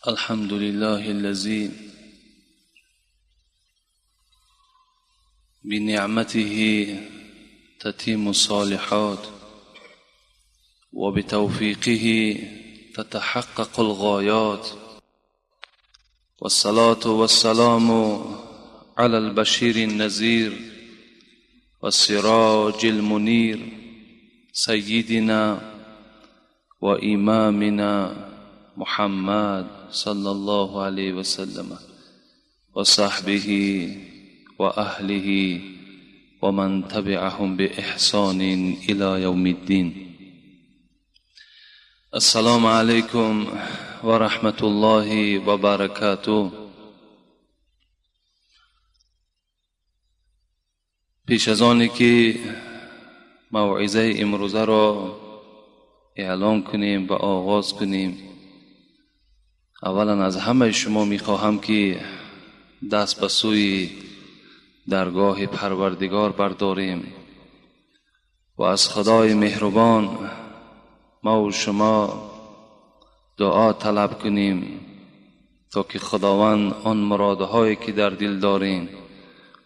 الحمد لله الذي بنعمته تتم الصالحات وبتوفيقه تتحقق الغايات، والصلاة والسلام على البشير النذير والسراج المنير سيدنا وإمامنا محمد صلى الله عليه وسلم وصحبه وأهله ومن تبعهم بإحسان إلى يوم الدين. السلام عليكم ورحمة الله وبركاته. پیش از آنی که موعظه امروزه را اعلام کنیم و آغاز کنیم، اولا از همه شما میخواهم که دست به سوی درگاه پروردگار برداریم و از خدای مهربان ما و شما دعا طلب کنیم تا که خداوند آن مرادهایی که در دل داریم،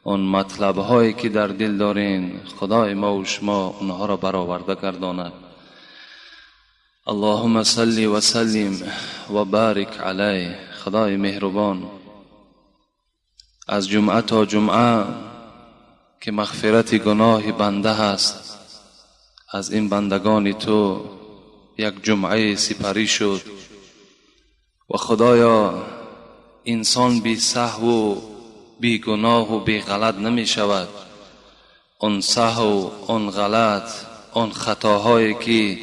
آن مطلبهایی که در دل داریم، خدای ما و شما آنها را برآورده گرداند. اللهم صل و سلم و بارک علیه. خدای مهربان، از جمعه تا جمعه که مغفرت گناه بنده هست، از این بندگان تو یک جمعه سپری شد و خدایا انسان بی سهو و بی گناه و بی غلط نمی شود. آن سهو، آن غلط، آن خطاهایی که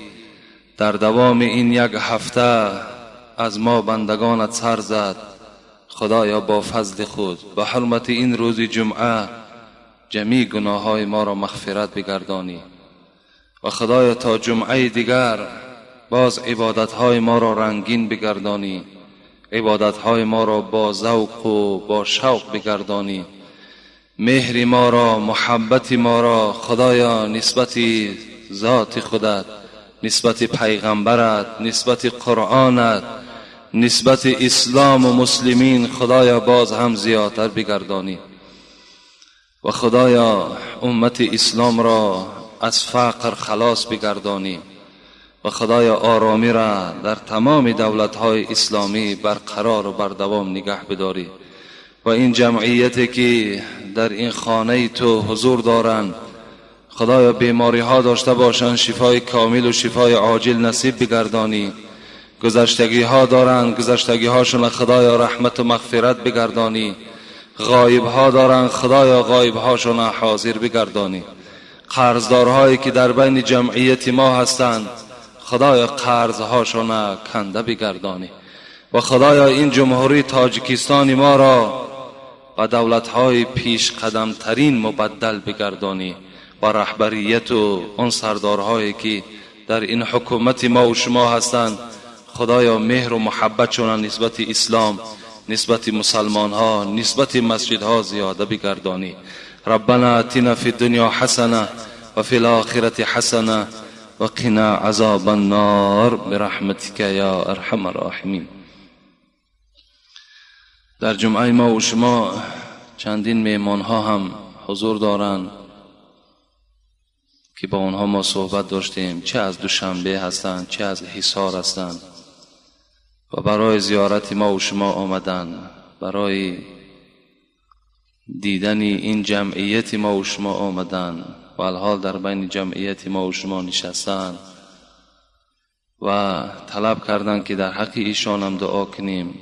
در دوام این یک هفته از ما بندگانت سر زد، خدایا با فضل خود به حرمت این روز جمعه جمیع گناههای ما را مغفرت بگردانی و خدایا تا جمعه دیگر باز عبادتهای ما را رنگین بگردانی، عبادتهای ما را با ذوق و با شوق بگردانی، مهر ما را، محبت ما را خدایا نسبت ذات خودت، نسبت پیغمبرت، نسبت قرآنت، نسبت اسلام و مسلمین خدایا باز هم زیادتر بگردانی و خدایا امت اسلام را از فقر خلاص بگردانی و خدایا آرامی را در تمام دولت‌های اسلامی برقرار و بردوام نگه بداری و این جمعیتی که در این خانه تو حضور دارند، خدایا بیماری ها داشته باشند شفای کامل و شفای عاجل نصیب بگردانی، گذشتگی ها دارند گذشتگی هاشون خدایا رحمت و مغفرت بگردانی، غایب ها دارند خدایا غایب هاشون حاضر بگردانی، قرضدارهایی که در بین جمعیت ما هستند خدایا قرض هاشون کنده بگردانی و خدایا این جمهوری تاجیکستان ما را به دولت‌های پیش قدم ترین مبدل بگردانی و رهبریت و آن سردارهایی که در این حکومت ما و شما هستند، خدایا مهر و محبتشون نسبت اسلام، نسبت مسلمان ها، نسبت مسجدها زیاده بگردانی. ربنا اتنا فی الدنیا حسنه و فی الاخرة حسنه و قنا عذاب النار برحمتک یا ارحم الراحمین. در جمعه ما و شما چندین مهمان ها هم حضور دارند که با آنها ما صحبت داشتیم، چه از دوشنبه هستند، چه از حصار هستند و برای زیارت ما و شما آمدند، برای دیدن این جمعیت ما و شما آمدند و الحال در بین جمعیت ما و شما نشستند و طلب کردند که در حق ایشان هم دعا کنیم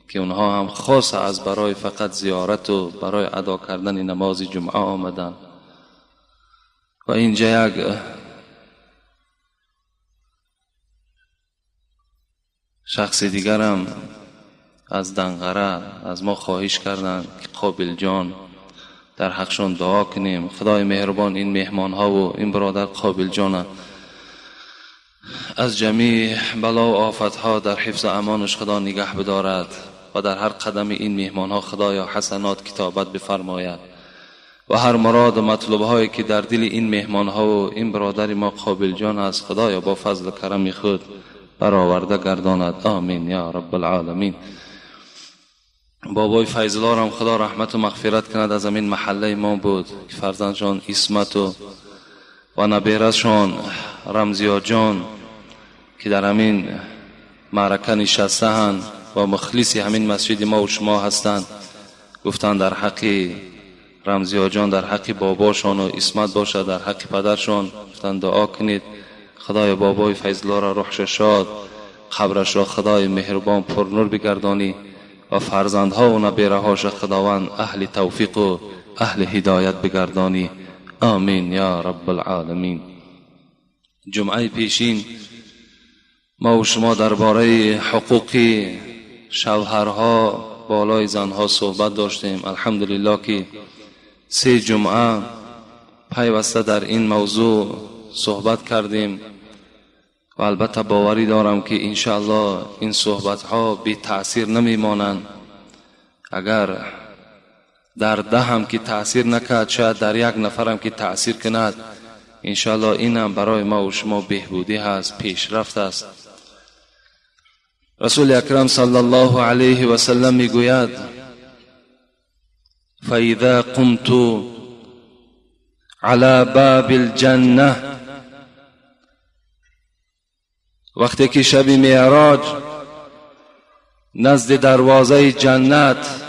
که اونها هم خاص از برای فقط زیارت و برای ادا کردن نماز جمعه آمدند. و اینجا یک شخص دیگرم از دنقره از ما خواهش کردند که قابل جان در حقشان دعا کنیم. خدای مهربان این مهمان ها و این برادر قابل جان از جمیع بلا و آفت ها در حفظ امانش خدا نگه بدارد و در هر قدم این مهمان ها خدایا حسنات کتابت بفرماید و هر مراد و مطلوب هایی که در دل این مهمان ها و این برادر ما قابل جان است، خدایا با فضل و کرم خود برآورده گرداند. آمین یا رب العالمین. بابای فیض‌الله هم خدا رحمت و مغفرت کند، از همین محله ما بود که فرزندشان عصمت و نبیره‌شان رمزیا جان که در همین معرکه نشسته هستند و مخلص همین مسجد ما و شما هستند، گفتند در حق رمزیا جان، در حق باباشان و عصمت باشد، در حق پدرشان گفتند دعا کنید خدای بابای فیض‌الله را روحش شاد، قبرش را خدای مهربان پر نور بگردانی و فرزندها و نبیره‌هاش خداوند اهل توفیق و اهل هدایت بگردانی. آمین یا رب العالمین. جمعه پیشین ما و شما درباره حقوق شوهرها بالای زنها صحبت داشتیم. الحمدلله که 3 جمعه پیوسته در این موضوع صحبت کردیم و البته باوری دارم که انشاءالله این صحبتها بی تأثیر نمیمانند. اگر در 10 هم که تأثیر نکرد، شاید در 1 نفر هم که تأثیر کند، انشاءالله این هم برای ما و شما بهبودی هست، پیشرفت است. رسول اکرم صلی الله علیه و سلم میگوید فإذا قمت على باب الجنة، وقتی که شب معراج نزد دروازه جنت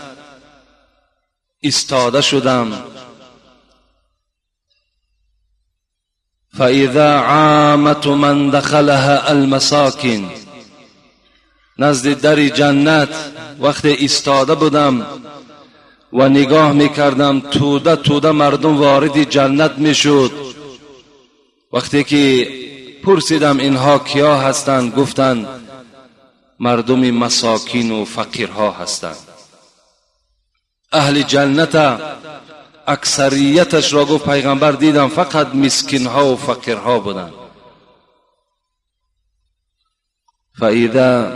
ایستاده شدم، فإذا عامة من دخلها المساکین، نزد در جنت وقتی ایستاده بودم و نگاه میکردم توده توده مردم وارد جنت میشد. وقتی که پرسیدم اینها کیا هستند، گفتند مردم مساکین و فقیرها هستند. اهل جنت اکثریتش را گفت پیغمبر دیدم فقط مسکینها و فقیرها بودند. فإذا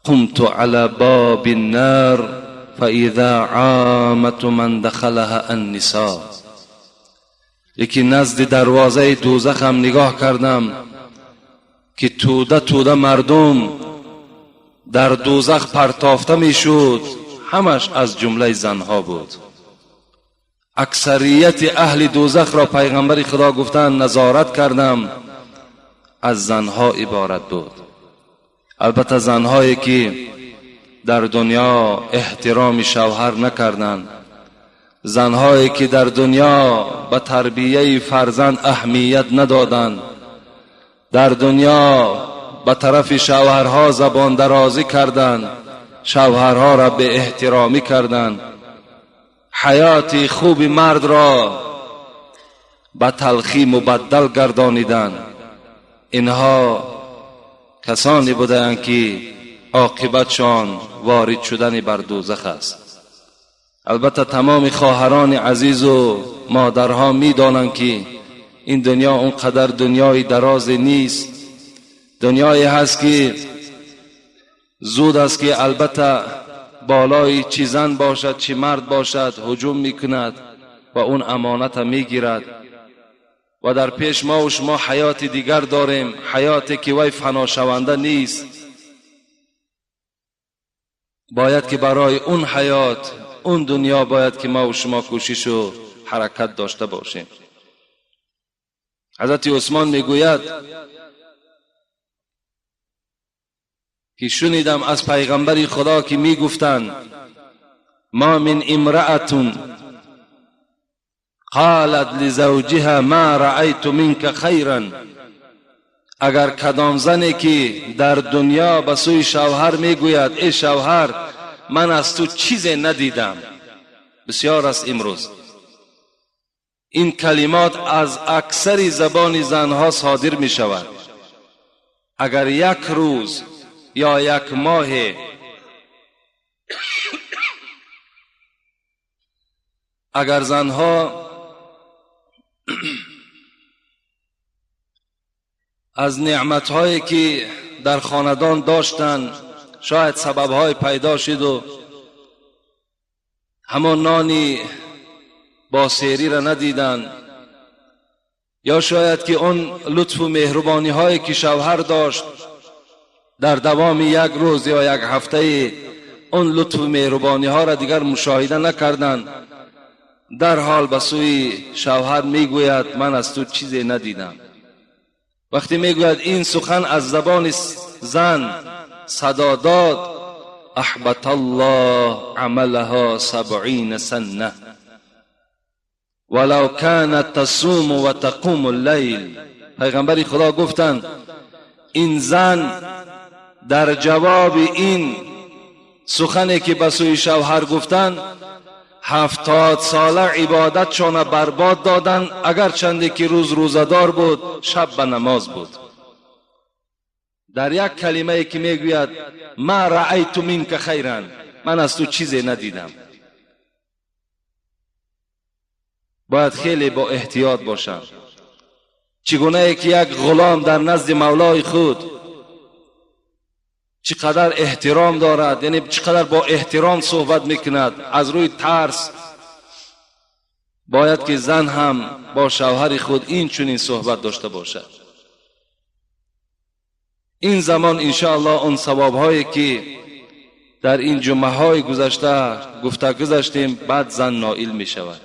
قمت على باب النار فإذا عامة من دخلها النساء، یکی نزد دروازه دوزخ هم نگاه کردم که توده توده مردم در دوزخ پرتافته میشد، همش از جمله زنها بود. اکثریت اهل دوزخ را پیغمبر خدا گفتند نظارت کردم از زنها عبارت بود. البته زنهایی که در دنیا احترام شوهر نکردند، زنهایی که در دنیا به تربیه فرزند اهمیت ندادند، در دنیا به طرف شوهرها زبان درازی کردند، شوهرها را به احترامی کردند، حیات خوب مرد را به تلخی مبدل گردانیدند، اینها کسانی بودند که عاقبتشان وارد شدن بر دوزخ است. البته تمام خواهران عزیز و مادرها میدانند که این دنیا اونقدر دنیای دراز نیست، دنیایی هست که زود است که البته بالای چی زن باشد چی مرد باشد هجوم میکند و اون امانت میگیرد و در پیش ما و شما حیات دیگر داریم، حیاتی که وی فناشونده نیست. باید که برای اون حیات، اون دنیا باید که ما و شما کوشش و حرکت داشته باشیم. حضرت عثمان میگوید که شنیدم از پیغمبر خدا که میگفتند ما من امرأة قالت لزوجها ما رأیت منك خیرا، اگر کدام زنی که در دنیا به سوی شوهر میگوید ای شوهر من از تو چیزی ندیدم، بسیار است امروز این کلمات از اکثر زبان زنها صادر می شود. اگر یک روز یا یک ماه اگر زنها از نعمتهایی که در خاندان داشتند شاید سببهای پیدا شد و همان نانی با سیری را ندیدند، یا شاید که اون لطف و مهربانی هایی که شوهر داشت Дар давоми як рӯз ё як ҳафтаи он лутфу меҳрубониҳоро дигар мушоҳида накарданд, дарҳол ба сӯи шавҳар мегӯяд: ман аз ту чизе надидам. Вақте мегӯяд ин сухан аз забони зан садо дод, аҳбата аллоҳ амалаҳо 70 сана валав канат тасуму ва тақуму ллайл. Пайғамбари Худо гуфтанд: ин зан дар ҷавоби ин сухане ки ба сӯи шавҳар гуфтанд, 70 сола ибодатшона барбод доданд, агарчанде ки рӯз рӯзадор буд, шаб ба намоз буд. Дар як калимае ки мегӯяд: ма раайту минка хайран, ман аз ту чизе надидам. Бояд хеле бо эҳтиёт бошанд. Чӣ гунае ки як ғулом дар назди мавлои худ чӣ қадар эҳтиром дорад, яъне чӣ қадар бо эҳтиром суҳбат мекунад, аз рӯи тарс бояд ки зан ҳам бо шавҳари худ ин чунин суҳбат дошта бошад. Ин замон иншоаллоҳ он савобҳое ки дар ин ҷумъаҳои гузашта гуфта гузаштем, баъд зан ноил мешавад.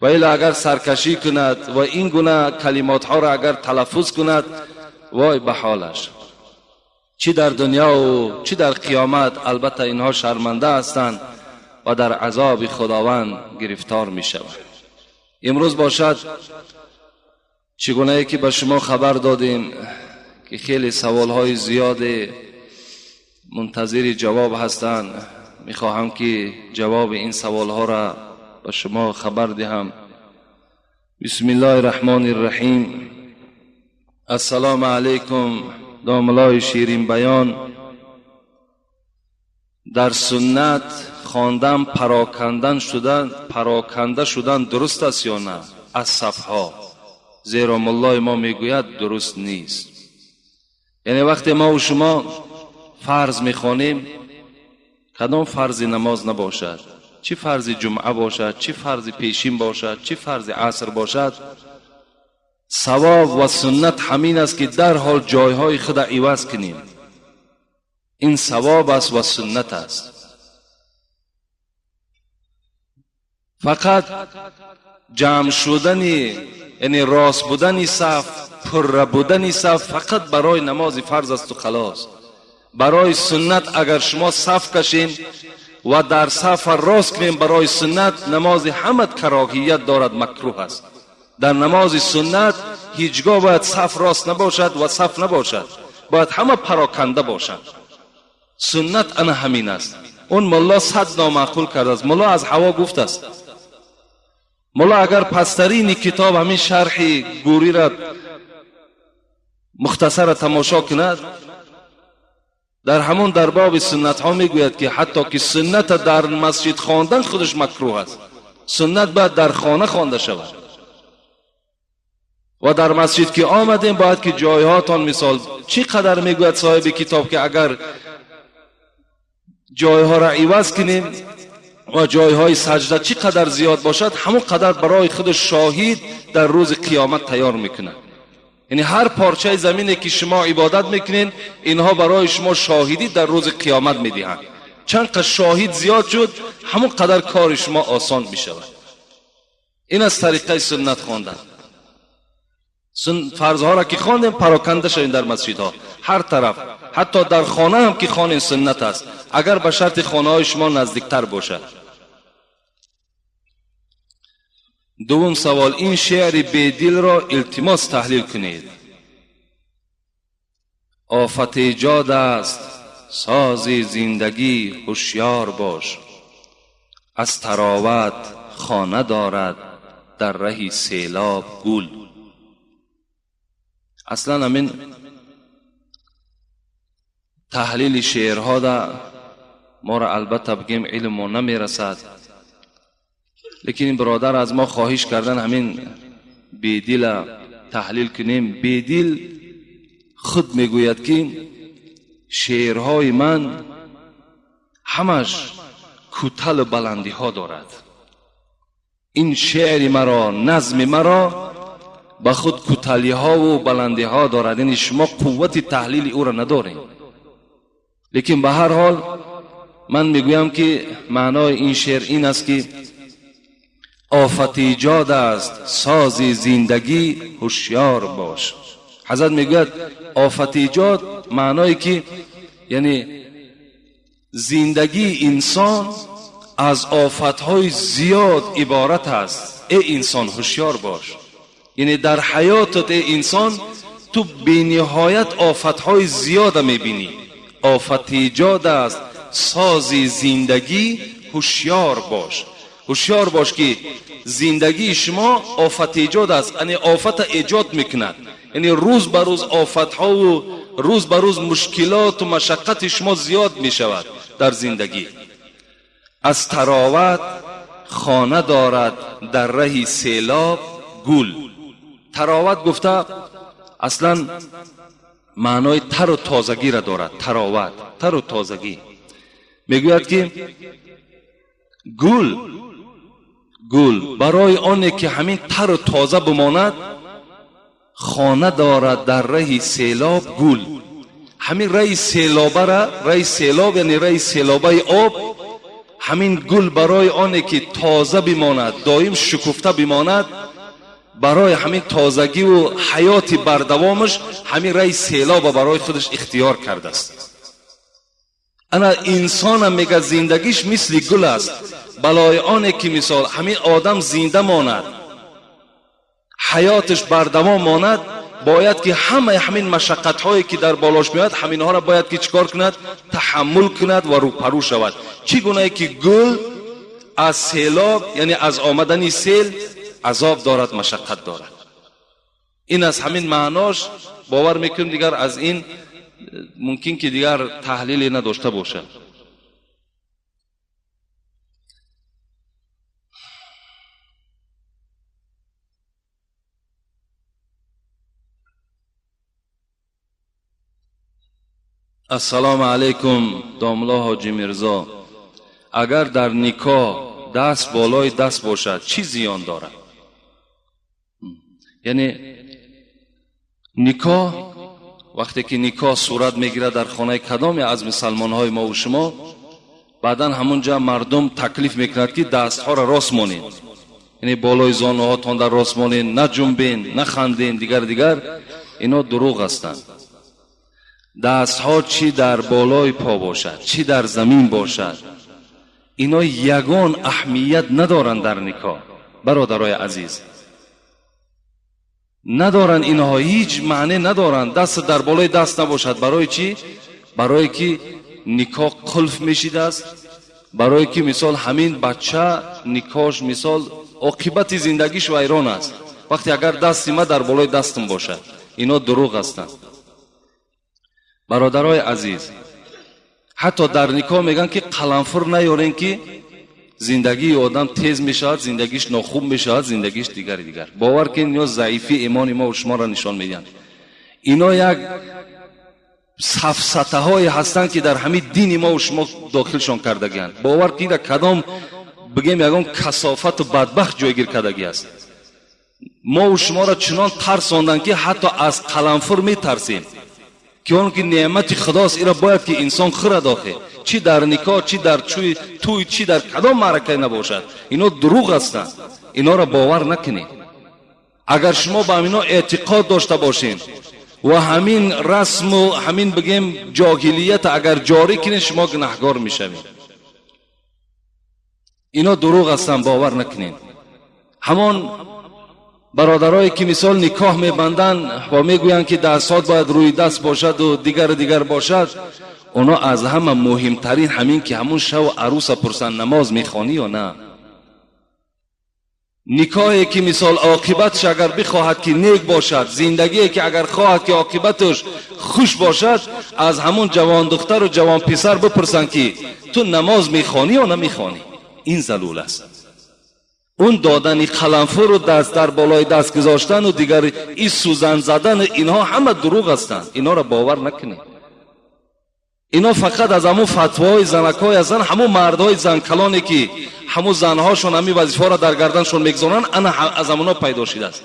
Ва ило агар саркашӣ кунад ва ин гуна калимотҳоро агар талаффуз кунад, вой ба ҳолаш, чӣ дар дунёву чӣ дар қиёмат, албатта инҳо шарманда ҳастанд ва дар азоби Худованд гирифтор мешаванд. Имрӯз бошад, чӣ гунае ки ба шумо хабар додем ки хеле саволҳои зиёде мунтазири ҷавоб ҳастанд, мехоҳам ки ҷавоби ин саволҳоро ба шумо хабар диҳам. Бисмиллоҳи раҳмони раҳим. Ассалому алайкум, домулои ширинбаён. Дар суннат хондан пароканда шудан дуруст аст ё на аз сафҳо? Зеро муллои мо мегӯяд дуруст нест. Яъне вақте мо шумо фарз мехонем, кадом фарзи намоз набошад, чӣ фарзи ҷумъа бошад, чӣ фарзи пешин бошад, чӣ фарзи аср бошад, савоб ва суннат ҳамин аст ки дарҳол ҷойҳои худа иваз кунем. Ин савоб аст ва суннат аст. Фақат ҷамъ шудани, яъне рост будани саф, пурра будани саф фақат барои намози фарз асту халос. Барои суннат агар шумо саф кашем ва дар сафа рост кунем, барои суннат намози ҳамат кароҳият дорад, макрӯҳ аст. Дар намози суннат ҳеҷгоҳ бояд саф рост набошад ва саф набошад, бояд ҳама пароканда бошанд. Суннат ана ҳамин аст. Он мулло 100 номаъқул кардааст. Мулло аз ҳаво гуфтааст. Мулло агар пасттарини китоб ҳамин шарҳи гӯриро мухтасара тамошо кунад, дар ҳамон дар боби суннатҳо мегӯяд ки ҳатто ки сунната дар масҷид хондан худаш макрӯҳ аст. Суннат бояд дар хона хонда шавад. Ва дар масҷид ки омадем, бояд ки ҷойҳотон, мисол чӣ қадар мегӯяд соҳиби китоб ки агар ҷойҳоро иваз кунем ва ҷойҳои саҷда чӣ қадар зиёд бошад, ҳамон қадар барои худаш шоҳид дар рӯзи қиёмат тайёр мекунад. Яъне ҳар порчаи замине ки шумо ибодат мекунед, инҳо барои шумо шоҳидӣ дар рӯзи қиёмат медиҳанд. Чанд қад шоҳид зиёд шуд, ҳамон қадар кори шумо осон мешавад. Ин аз тариқаи суннат хондан. Фарзҳоро ки хондем, пароканда шавем дар масҷидҳо, ҳар тараф, ҳатто дар хона ҳам ки хонем суннат аст, агар ба шарти хонаҳои шумо наздиктар бошад. Дуввум савол: ин шеъри бедилро илтимос таҳлил кунед. Офат эҷод аст сози зиндагӣ, ҳушёр бош, аз тароват хона дорад дар раҳи селоб гул. Аслан ҳамин таҳлили шеърҳо да моро албатта бигем илм мо намерасад, лекин ин бародар аз мо хоҳиш кардан ҳамин бедила таҳлил кунем. Бедил худ мегӯяд ки шеърҳои ман ҳамаш кӯталу баландиҳо дорад. Ин шеъри маро, назми маро ба худ кӯталиҳову баландиҳо дорад, яъне шумо қуввати таҳлили ӯро надоред. Лекин ба ҳар ҳол ман мегӯям, ки маънои ин шеър ин аст, ки офат эҷод аст сози зиндагӣ, ҳушёр бош. Ҳазрат мегӯяд офат эҷод маъное ки яъне зиндагии инсон аз офатҳои зиёд иборат аст. Эй инсон, ҳушёр бош. Яъне дар ҳаётат, эй инсон, ту бениҳоят офатҳои зиёда мебинӣ. Офат эҷод аст сози зиндагӣ, ҳушёр бош. Ҳушёр бош, ки зиндагии шумо офат эҷод аст, яъне офата эҷод мекунад. Яъне рӯз ба рӯз офатҳову рӯз ба рӯз мушкилоту машаққати шумо зиёд мешавад дар зиндагӣ. Аз тароват хона дорад дар раҳи селоб гул. Тароват гуфта аслан маънои тару тозагиро дорад. Тароват, тару тозагӣ. Мегӯяд, ки гул барои оне ки ҳамин тару тоза бимонад, хона дорад дар раҳи селоб гул. Ҳамин раҳи селобара, раҳи селоб, яъне раҳи селобаи об, ҳамин гул барои оне ки тоза бимонад, доим шукуфта бимонад, барои ҳамин тозагиву ҳаёти бардавомаш ҳамин раҳи селоба барои худаш ихтиёр кардааст. Ана инсонам, мега, зиндагиш мисли гул аст. Балои оне ки мисол ҳамин одам зинда монад, ҳаёташ бардавом монад, бояд ки ҳамаи ҳамин машаққатҳое ки дар болош меояд, ҳаминҳоро бояд ки чӣ кор кунад? Таҳаммул кунад ва рӯпарӯ шавад. Чӣ гунае ки гул аз селоб, яъне аз омадани сел азоб дорад, машаққат дорад. Ин аз ҳамин маънош бовар мекунем, дигар аз ин мумкин ки дигар таҳлиле надошта бошад. Ассалому алайкум, домло Ҳоҷи Мирзо. Агар дар никоҳ даст болои даст бошад, чӣ зиён дорад? Яъне никоҳ, вақте ки никоҳ сурат мегирад дар хонаи кадоме аз мусалмонҳои мову шумо, баъдан ҳамунҷа мардум таклиф мекунад, ки дастҳоро рост монед, яъне болои зонуҳотон дар рост монед, наҷунбен, наханден, дигар дигар. Ино дурӯғ ҳастанд. Дастҳо чӣ дар болои по бошад, чӣ дар замин бошад, ино ягон аҳамият надоранд дар никоҳ. Бародарои азиз, надоранд, инҳо ҳеҷ маъне надоранд. Даст дар болои даст набошад. Барои чӣ? Барое ки никоҳ қулф мешидааст, барое ки мисол ҳамин бача никоҳш, мисол, оқибати зиндагиш вайрон аст, вақте агар дасти ма дар болои дастам бошад. Ино дурӯғ ҳастанд, бародарои азиз. Ҳатто дар никоҳ мегӯянд, ки қаламфур наёрем, ки зиндагии одам тез мешавад, зиндагиш нохуб мешавад, зиндагиш дигари дигар. Бовар кунед, ино заифии имони мо шуморо нишон медиҳанд. Ино як сафсатаҳое ҳастанд, ки дар ҳамин дини мо шумо дохилшон кардагианд. Бовар кунед, кадом бигем ягон касофату бадбахт ҷойгир кардагӣ аст. Мову шуморо чунон тарсонданд, ки ҳатто аз қаламфур метарсем, ки он ки неъмати худост, иро бояд ки инсон хӯрад. Охе, чӣ дар никоҳ, чӣ дар тӯй, чӣ дар кадом маъракае набошад, ино дурӯғ ҳастанд. Иноро бовар накунед. Агар шумо ба ҳамино эътиқод дошта бошед ва ҳамин расму ҳамин бигем ҷоҳилията агар ҷорӣ кунед, шумо гунаҳгор мешавед. Ино дурӯғ ҳастанд, бовар накунед. Ҳамон бародарое ки мисол никоҳ мебанданд ва мегӯянд, ки дастҳот бояд рӯи даст бошаду дигару дигар бошад, оно аз ҳама муҳимтарин ҳамин ки ҳамун шаву аруса пурсанд, намоз мехонӣ ё на. Никоҳе ки мисол оқибатш агар бихоҳад ки нек бошад, зиндагие ки агар хоҳад ки оқибаташ хуш бошад, аз ҳамун ҷавондухтару ҷавонписар бипурсанд, ки ту намоз мехонӣ ё намехонӣ. Ин залул аст. Он додани қаламфуру даст дар болои даст гузоштану дигар и сӯзан задану инҳо ҳама дурӯғ ҳастанд. Инҳоро бовар накунед. Ино фақат аз ҳамун фатвоҳои занакҳое ҳастанд, ҳамун мардҳои занкалоне ки ҳамун занҳошон ҳамин вазифаҳоро дар гарданшон мегузоранд, ана аз ҳамуно пайдо шудааст.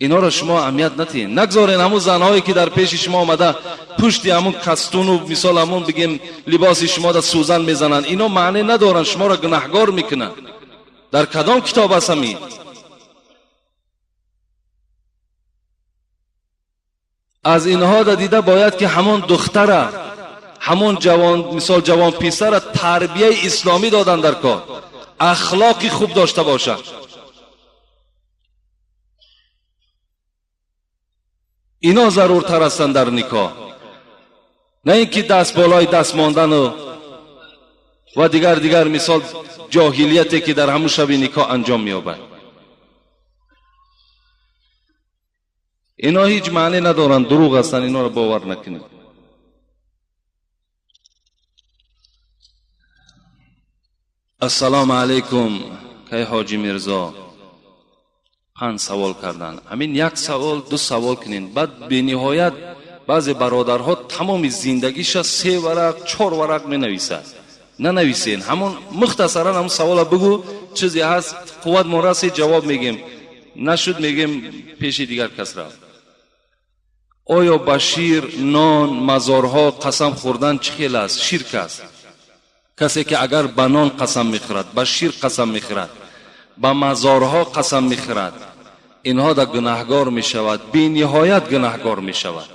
Инҳоро шумо аҳамият надиҳед. Нагзорен ҳамун занҳое ки дар пеши шумо омада пушти ҳамун кастуну мисол ҳамун бигем либоси шумо да сӯзан мезананд. Ино маъне надоранд, шуморо гунаҳгор мекунанд. Дар кадом китоб аст ҳамин? Аз инҳо да дида бояд ки ҳамон духтара, ҳамон ҷавон, мисол ҷавон писара тарбияи исломӣ додан дар кор, ахлоқи хуб дошта бошад. Ино заруртар ҳастанд дар никоҳ, на ин ки даст болои даст мондану ва дигар мисол ҷоҳилияте ки дар ҳамун шаби никоҳ анҷом меёбад. Ино ҳеҷ маъне надоранд, дурӯғ ҳастанд, инҳоро бовар накунед. Ассалому алайкум, кай ҳоҷи Мирзо. 5 савол карданд. Ҳамин як савол, 2 савол кунед. Баъд бениҳоят баъзе бародарҳо тамоми зиндагиша 3 варақ, 4 варақ менависад. Нанависен, ҳамон мухтасаран ҳамон савола бигӯ, чизе ҳаст, қувват мо расид, ҷавоб мегем. Нашуд мегем пеши дигар кас рафт. Оё ба шир, нон, мазорҳо қасам хӯрдан чӣ хел аст? Ширк аст. Касе ки агар ба нон қасам мехӯрад, ба шир қасам мехӯрад, ба мазорҳо қасам мехӯрад, инҳо да гунаҳгор мешавад, бениҳоят гунаҳгор мешавад.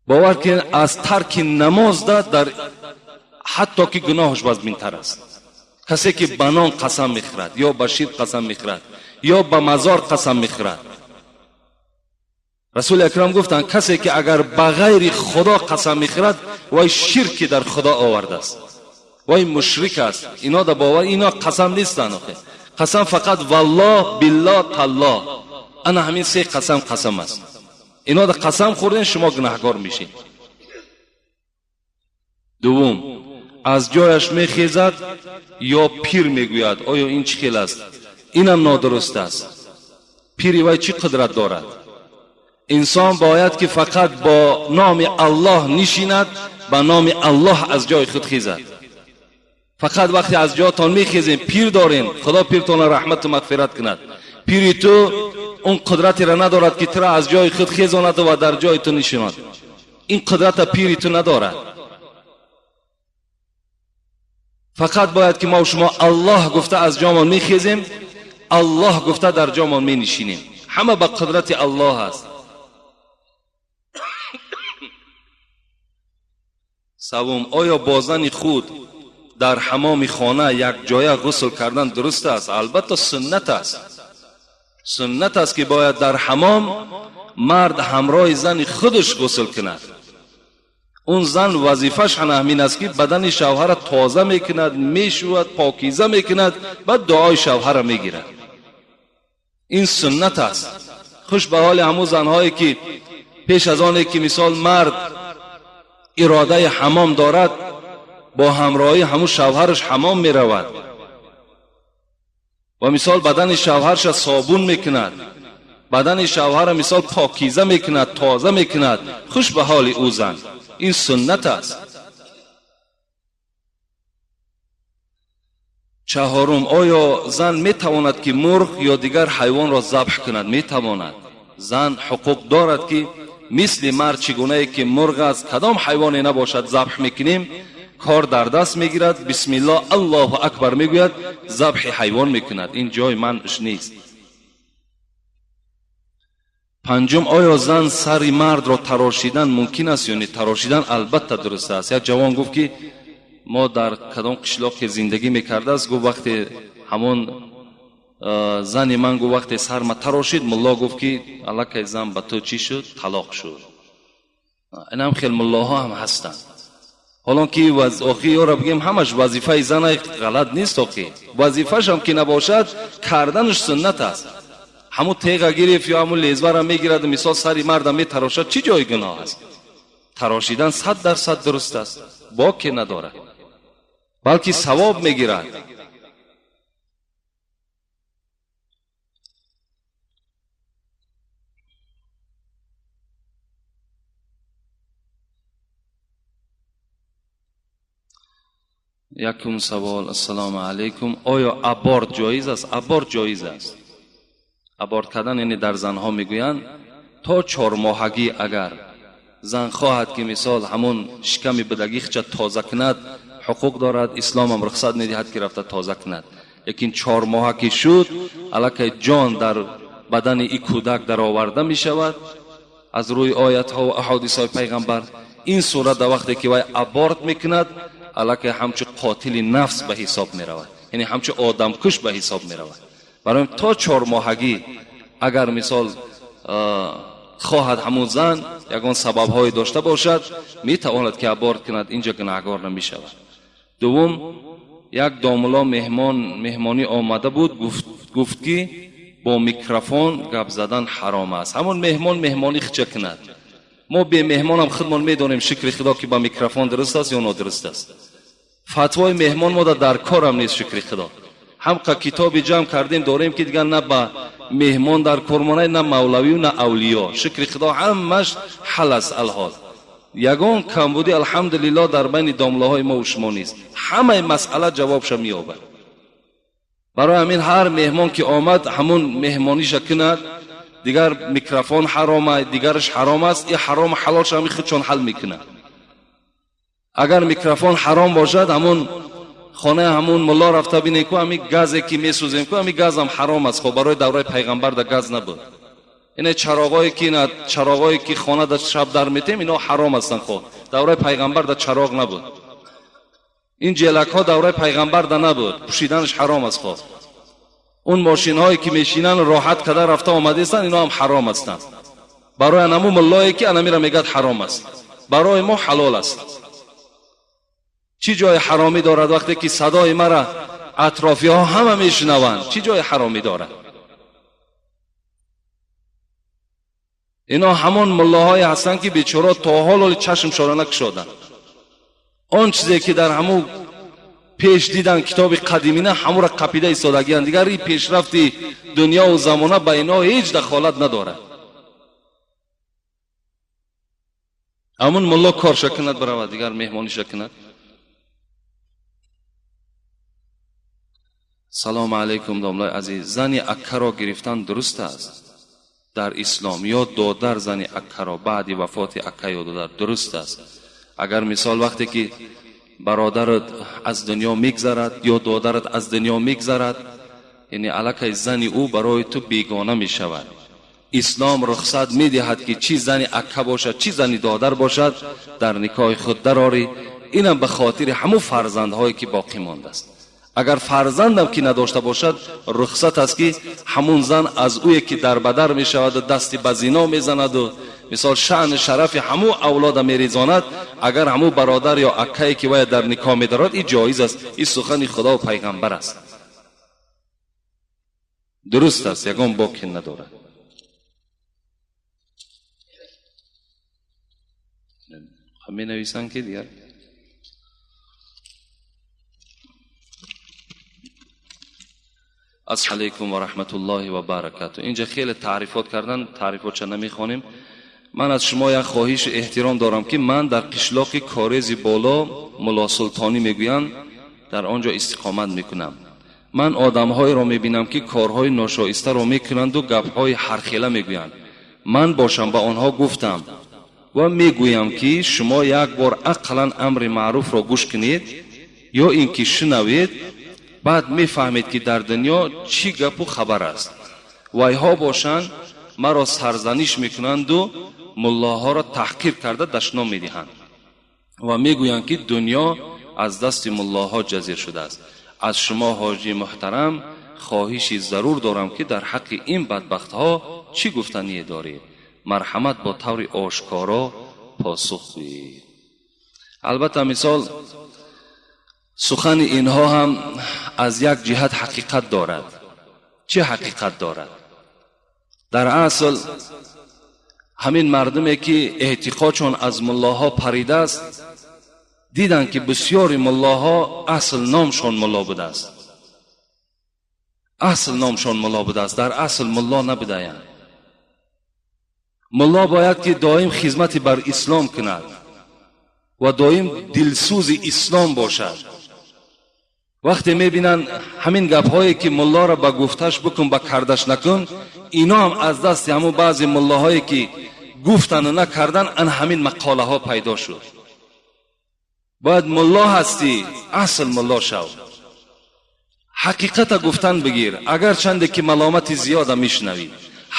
Бовар кунед, аз тарки намоз да дар ҳатто ки гуноҳаш вазминтар аст. Касе ки ба нон қасам мехӯрад, ё ба шир қасам мехӯрад, ё ба мазор қасам мехӯрад. Расули акрам гуфтанд, касе ки агар ба ғайри Худо қасам мехӯрад, вай ширки дар Худо овардааст, вай мушрик аст. Ино да бовар, ино қасам нестанд. Охе қасам фақат валлоҳ, биллоҳ, таллоҳ. Ана ҳамин 3 қасам қасам аст. Ино да қасам хӯрден, шумо гунаҳгор мешед. Дуввум, аз ҷояш мехезад ё пир мегӯяд. Оё ин чӣ хел аст? Инам нодуруст аст. Пири вай чӣ қудрат дорад? Инсон бояд ки фақат бо номи Аллоҳ нишинад, ба номи Аллоҳ аз ҷои худ хезад. Фақат вақте аз ҷоятон мехезем, пир дорем, Худо пиртонро раҳмату мағфират кунад. Пири ту он қудратеро надорад ки туро аз ҷои худ хезонад ва дар ҷои ту нишинад. Ин қудрата пири ту надорад. Фақат бояд ки мо шумо Аллоҳ гуфта аз ҷомон мехезем, Аллоҳ гуфта дар ҷомон менишинем. Ҳама ба қудрати Аллоҳ аст. Севум, оё бо зани худ дар ҳамоми хона як ҷоя ғусл кардан дуруст аст? Албатта суннат аст. Суннат аст ки бояд дар ҳамом мард ҳамроҳи зани худаш ғусл кунад. Он зан вазифаш ҳамин аст ки бадани шавҳара тоза мекунад, мешӯяд, покиза мекунад, баъд дуои шавҳара мегирад. Ин суннат аст. Хуш ба ҳоли ҳамун занҳое ки пеш аз оне ки мисол мард иродаи ҳамом дорад, бо ҳамроҳии ҳамун шавҳараш ҳамом меравад ва мисол бадани шавҳарша собун мекунад, бадани шавҳара мисол покиза мекунад, тоза мекунад. Хуш ба ҳоли ӯ зан. Ин суннат аст. Чаҳорум, оё зан метавонад ки мурғ ё дигар ҳайвонро забҳ кунад? Метавонад. Зан ҳуқуқ дорад ки мисли мард чӣ гунае ки мурғ аст, кадом ҳайвоне набошад забҳ мекунем, кор дар даст мегирад, бисмиллоҳ, Аллоҳу акбар мегӯяд, забҳи ҳайвон мекунад. Ин ҷои манъш нест. Панҷум, оё зан сари мардро тарошидан мумкин аст ё не? Тарошидан албатта дуруст аст. Як ҷавон гуфт ки мо дар кадом қишлоқе зиндагӣ мекардааст, гуфт вақте ҳамон зани ман гуфт вақте сарма тарошид, мулло гуфт ки аллакай зан ба ту чӣ шуд? Талоқ шуд. Инам хел муллоҳо ҳам ҳастанд. Ҳолон ки охи ёро бигем, ҳамаш вазифаи зана ғалат нест. Охи вазифашам ки набошад, карданаш суннат аст. Ҳамун теға гирифт ё ҳамун лезвара мегирад, мисол сари марда метарошад, чӣ ҷои гуноҳ аст? Тарошидан 100% дуруст аст, боке надорад, балки савоб мегирад. Якум савол. Ассалому алайкум. Оё аборт ҷоиз аст? Аборт ҷоиз аст. Аборт кардан яъне дар занҳо мегӯянд то чормоҳагӣ агар зан хоҳад ки мисол ҳамон шиками будагихча тоза кунад, ҳуқуқ дорад, исломам рухсат медиҳад ки рафта тоза кунад. Лекин 4 моҳа ки шуд, аллакай ҷон дар бадани и кӯдак дароварда мешавад аз рӯи оятҳо ва аҳодисҳои пайғамбар. Ин сурат дар вақте ки вай аборт мекунад, аллакай ҳамчун қотили нафс ба ҳисоб меравад, яъне ҳамчун одамкуш ба ҳисоб меравад. Барои то 4 моҳагӣ агар мисол хоҳад ҳамун зан ягон сабабҳое дошта бошад, метавонад ки аборт кунад, инҷа гунаҳгор намешавад. Дуввум, як домулло меҳмон меҳмонӣ омада буд, гуфт ки бо микрофон гап задан ҳаром аст. Ҳамон меҳмон меҳмонӣ хича кунад, мо бемеҳмонам худмон медонем, шукри Худо, ки ба микрофон дуруст аст ё нодуруст аст. Фатвои меҳмон мода дар корам нест, шукри Худо. Ҳамқа китоби ҷамъ кардем, дорем, ки дигар на ба меҳмон дар кор монай, на мавлавию, на авлиё. Шукри Худо, ҳамаш ҳал аст. Алҳол ягон камбудӣ, алҳамдулилло, дар байни домлаҳои мо шумо нест, ҳамаи масъала ҷавобша меёбад. Барои ҳамин ҳар меҳмон ки омад, ҳамун меҳмониша кунад. Дигар микрофон ҳарома, дигараш ҳаром аст, и ҳарому ҳалолша ҳами худшон ҳал мекунад. Агар микрофон ҳаром бошад, ҳамун хонаи ҳамун мулло рафта бинем, ку ҳами газе ки месӯзем, ку ҳами газам ҳаром аст. Хоб, барои давраи пайғамбар да газ набуд. Ине чароғое ки ина чароғое ки хона да шаб дар метем, ино ҳаром ҳастанд. Хоб, давраи пайғамбар да чароғ набуд. Ин ҷелакҳо давраи пайғамбар да набуд, пӯшиданаш ҳаром аст. Хоб, он мошинҳое ки мешинанд, роҳат када рафта омадаистанд, ино ҳам ҳаром ҳастанд. Барои анаму муллое ки анамира мегӯяд ҳаром аст, барои мо ҳалол аст. Чӣ ҷои ҳаромӣ дорад, вақте ки садои мара атрофиҳо ҳама мешунаванд? Чӣ ҷои ҳаромӣ дорад? Ино ҳамон муллоҳое ҳастанд, ки бечора то ҳол оли чашмшона накушоданд. Он чизе ки дар ҳамун пеш дидан, китоби қадимина, ҳамура қапида истодагиянд. Дигар и пешрафти дунёву замона ба ино ҳеҷ дахолат надорад. Ҳамун мулло корша кунад, биравад, дигар меҳмониша кунад. Салому алайкум, домлои азиз. Зани аккаро гирифтан дуруст аст дар ислом ё додар зани аккаро баъди вафоти акка ё додар дуруст аст? Агар мисол вақте ки бародарат аз дунё мегзарад ё додарат аз дунё мегзарад, яъне аллакай зани ӯ барои ту бегона мешавад. Ислом рухсат медиҳад, ки чӣ зани акка бошад, чӣ зани додар бошад, дар никоҳи худ дарорӣ. Инам ба хотири ҳамун фарзандҳое ки боқӣ мондааст. Агар фарзандам ки надошта бошад, рухсат аст, ки ҳамун зан аз ӯе ки дарбадар мешаваду дасти ба зино мезанаду мисол шаъни шарафи ҳамун авлода мерезонад, агар ҳамун бародар ё аккае ки вая дар никоҳ медорад, и ҷоиз аст. И сухани Худову пайғамбар аст, дуруст аст, ягон боке надорад. Менависанд, ки дигар. Ассалому алайкум ва раҳматуллоҳи ва баракату. Инҷа хеле таърифот кардан, таърифотша намехонем. Ман аз шумо як хоҳиши эҳтиром дорам, ки ман дар қишлоқи Корези Боло, Мулосултонӣ мегӯянд, дар он ҷо истиқомат мекунам. Ман одамҳоеро мебинам, ки корҳои ношоистаро мекунанду гапҳои ҳархела мегӯянд. Ман бошам ба онҳо гуфтам ва мегӯям, ки шумо як бор ақаллан амри маъруфро гӯш кунед ё ин ки шунавед, баъд мефаҳмед, ки дар дунё чӣ гапу хабар аст. Вайҳо бошанд, маро сарзаниш мекунанду муллоҳоро таҳқир карда дашном медиҳанд ва мегӯянд, ки дунё аз дасти муллоҳо ҷазир шудааст. Аз шумо, ҳоҷи муҳтарам, хоҳиши зарур дорам, ки дар ҳаққи ин бадбахтҳо чӣ гуфтание доред? Марҳамат, бо таври ошкоро посух гӯед. Албатта, мисол, сухани инҳо ҳам аз як ҷиҳат ҳақиқат дорад. Чӣ ҳақиқат дорад? Дар асл ҳамин мардуме ки эътиқодшон аз муллоҳо паридааст, диданд, ки бисёри муллоҳо асл номшон мулло будааст, асл номшон мулло будааст, дар асл мулло набудаянд. Мулло бояд ки доим хизмати бар ислом кунад ва доим дилсӯзи ислом бошад. Вақте мебинанд ҳамин гапҳое ки муллоро ба гуфташ бикун, ба кардаш накун, ино ҳам аз дасти ҳамун баъзе муллоҳое ки гуфтану накардан, ан ҳамин мақолаҳо пайдо шуд. Бояд мулло ҳастӣ, асл мулло шав, ҳақиқата гуфтан бигир, агарчанде ки маломати зиёда мешунавӣ.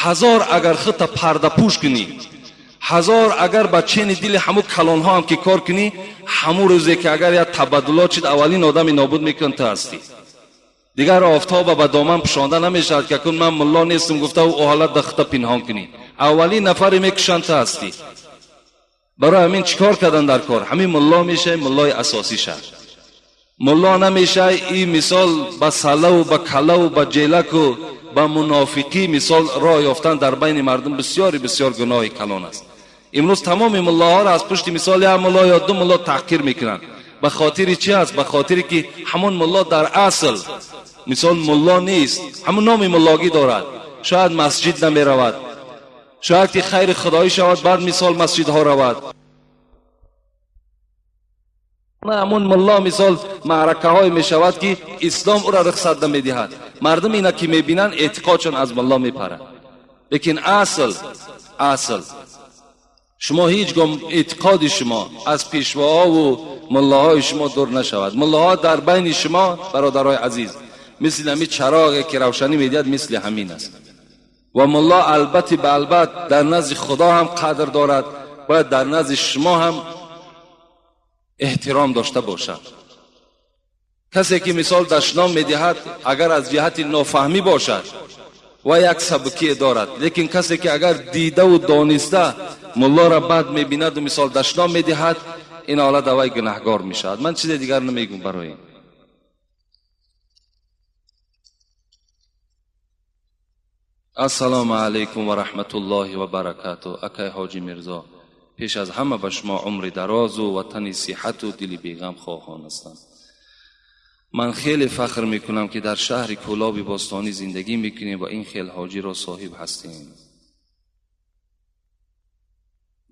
Ҳазор агар худта пардапӯш кунӣ, ҳазор агар ба чени дили ҳамун калонҳо ҳам ки кор кунӣ, ҳамун рӯзе ки агар як табаддулот шид, аввалин одами нобуд мекун ту ҳастӣ. Дигар офтоба ба доман пӯшонда намешавад ки акун ман мулло нестам гуфта ӯ ҳолат да худта пинҳон кунӣ. Аввалин нафаре мекушанд ту ҳастӣ. Барои ҳамин чӣ кор кардан дар кор? Ҳамин мулло мешавӣ, муллои асосӣ шав. Мулло намешавӣ, и мисол ба салаву ба калаву ба ҷелаку ба мунофиқӣ мисол роҳ ёфтан дар байни мардум бисёри бисёр гуноҳи калон аст. Имрӯз тамоми муллоҳоро аз пушти мисол як мулло ё ду мулло таҳқир мекунанд. Ба хотири чӣ аст? Ба хотире ки ҳамон мулло дар асл мисол мулло нест, ҳамон номи муллогӣ дорад. Шояд масҷид намеравад, шояд ки хайри худоӣ шавад, баъд мисол масҷидҳо равад. Ҳамон мулло мисол маъракаҳое мешавад ки ислом ӯро рухсат намедиҳад. Мардум ина ки мебинанд, эътиқодшон аз мулло мепарад. Лекин асл шумо ҳеҷ гоҳ эътиқоди шумо аз пешвоҳову муллоҳои шумо дур нашавад. Муллоҳо дар байни шумо, бародарои азиз, мисли ҳамин чароғе ки равшанӣ медиҳад, мисли ҳамин аст. Ва мулло албатти ба албат дар назди худо ҳам қадр дорад, бояд дар назди шумо ҳам эҳтиром дошта бошад. Касе ки мисол дашном медиҳад, агар аз ҷиҳати нофаҳмӣ бошад ва як сабукие дорад, лекин касе ки агар дидаву дониста муллоро бад мебинаду мисол дашном медиҳад, ин ҳолат аввай гунаҳгор мешавад. Ман чизе дигар намегӯм барои ин. Ассалому алайкум ва раҳматуллоҳи ва баракату. Акай ҳоҷи Мирзо, пеш аз ҳама ба шумо умри дарозу ватани сиҳату дили беғам хоҳон ҳастам. Ман хеле фахр мекунам ки дар шаҳри Кӯлоби бостонӣ зиндагӣ мекунем ва ин хел ҳоҷиро соҳиб ҳастем.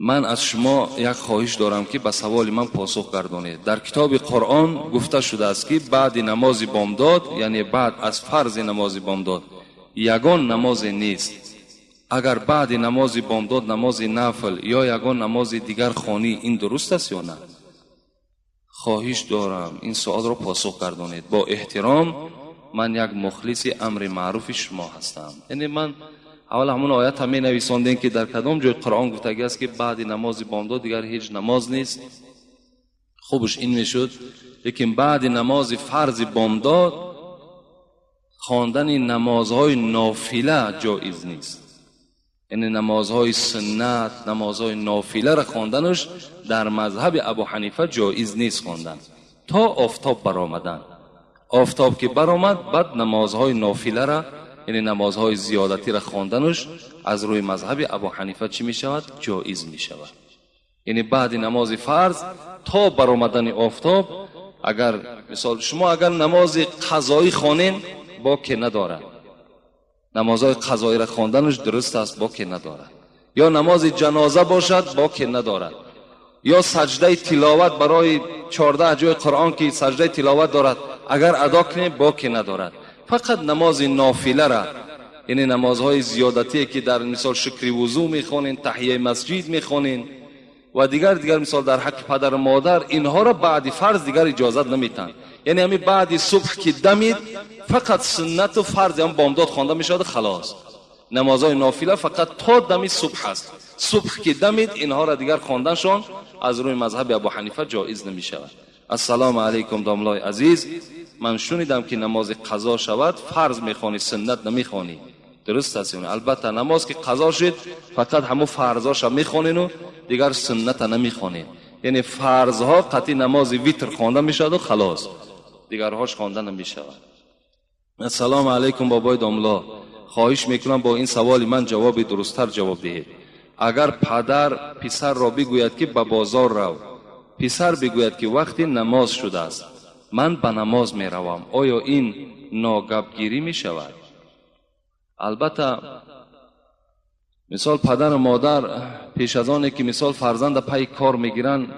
Ман аз шумо як хоҳиш дорам ки ба саволи ман посух гардонед. Дар китоби Қуръон гуфта шудааст ки баъди намози бомдод, яъне баъд аз фарзи намози бомдод, ягон намозе нест. Агар баъди намози бомдод намози нафл ё ягон намози дигар хонӣ, ин дуруст аст ё на? Хоҳиш дорам ин суолро посух гардонед. Бо эҳтиром, ман як мухлиси амри маъруфи шумо ҳастам. Яъне ман аввал ҳамон оятам менависондем ки дар кадом ҷои Қуръон гуфтагӣ аст ки баъди намози бомдод дигар ҳеҷ намоз нест. Хубш ин мешуд, лекин баъди намози фарзи бомдод хондани намозҳои нофила ҷоиз нест. Яъне намозҳои суннат, намозҳои нофиларо хонданаш дар мазҳаби Абу Ҳанифа ҷоиз нест хондан то офтоб баромадан. Офтоб ки баромад, баъд намозҳои нофилара, яъне намозҳои зиёдатиро хонданаш аз рӯи мазҳаби Абу Ҳанифа чӣ мешавад? Ҷоиз мешавад. Яъне баъди намози фарз то баромадани офтоб, агар мисол шумо агар намози қазоӣ хонен, боке надорад. Намозҳои қазоиро хонданаш дуруст аст, боке надорад. Ё намози ҷаноза бошад, боке надорад. Ё саҷдаи тиловат барои 14 ҷои Қуръон ки саҷдаи тиловат дорад, агар адо кунем, боке надорад. Фақат намози нофилара, яъне намозҳои зиёдатие ки дар мисол шукри вузӯ мехонен, таҳияи масҷид мехонен ва дигар мисол дар ҳаққи падару модар, инҳоро баъди фарз дигар иҷозат наметаҳанд. Яъне ҳамин баъди субҳ ки дамид, фақат суннату фарзи ҳам бомдод хонда мешавад, халос. Намозҳои нофила фақат то дами субҳ аст. Субҳ ки дамид, инҳоро дигар хонданшон аз рӯи мазҳаби Абу Ҳанифа ҷоиз намешавад. Ассалому алайкум, домлои азиз. Ман шунидам ки намози қазо шавад, фарз мехонӣ, суннат намехонӣ. Дуруст аст? Албатта, намоз ки қазо шуд, фақат ҳамун фарзоша мехонену дигар сунната намехонед. Яъне фарзҳо қатъи намози витр хонда мешаваду халос, дигарҳош хонда намешавад. Ассалому алайкум, бобои домло. Хоҳиш мекунам, бо ин саволи ман ҷавоби дурусттар ҷавоб диҳед. Агар падар писарро бигӯяд ки ба бозор рав, писар бигӯяд ки вақти намоз шудааст, ман ба намоз меравам, оё ин ногапгирӣ мешавад? Албатта, мисол падару модар пеш аз оне ки мисол фарзанда пайи кор мегиранд,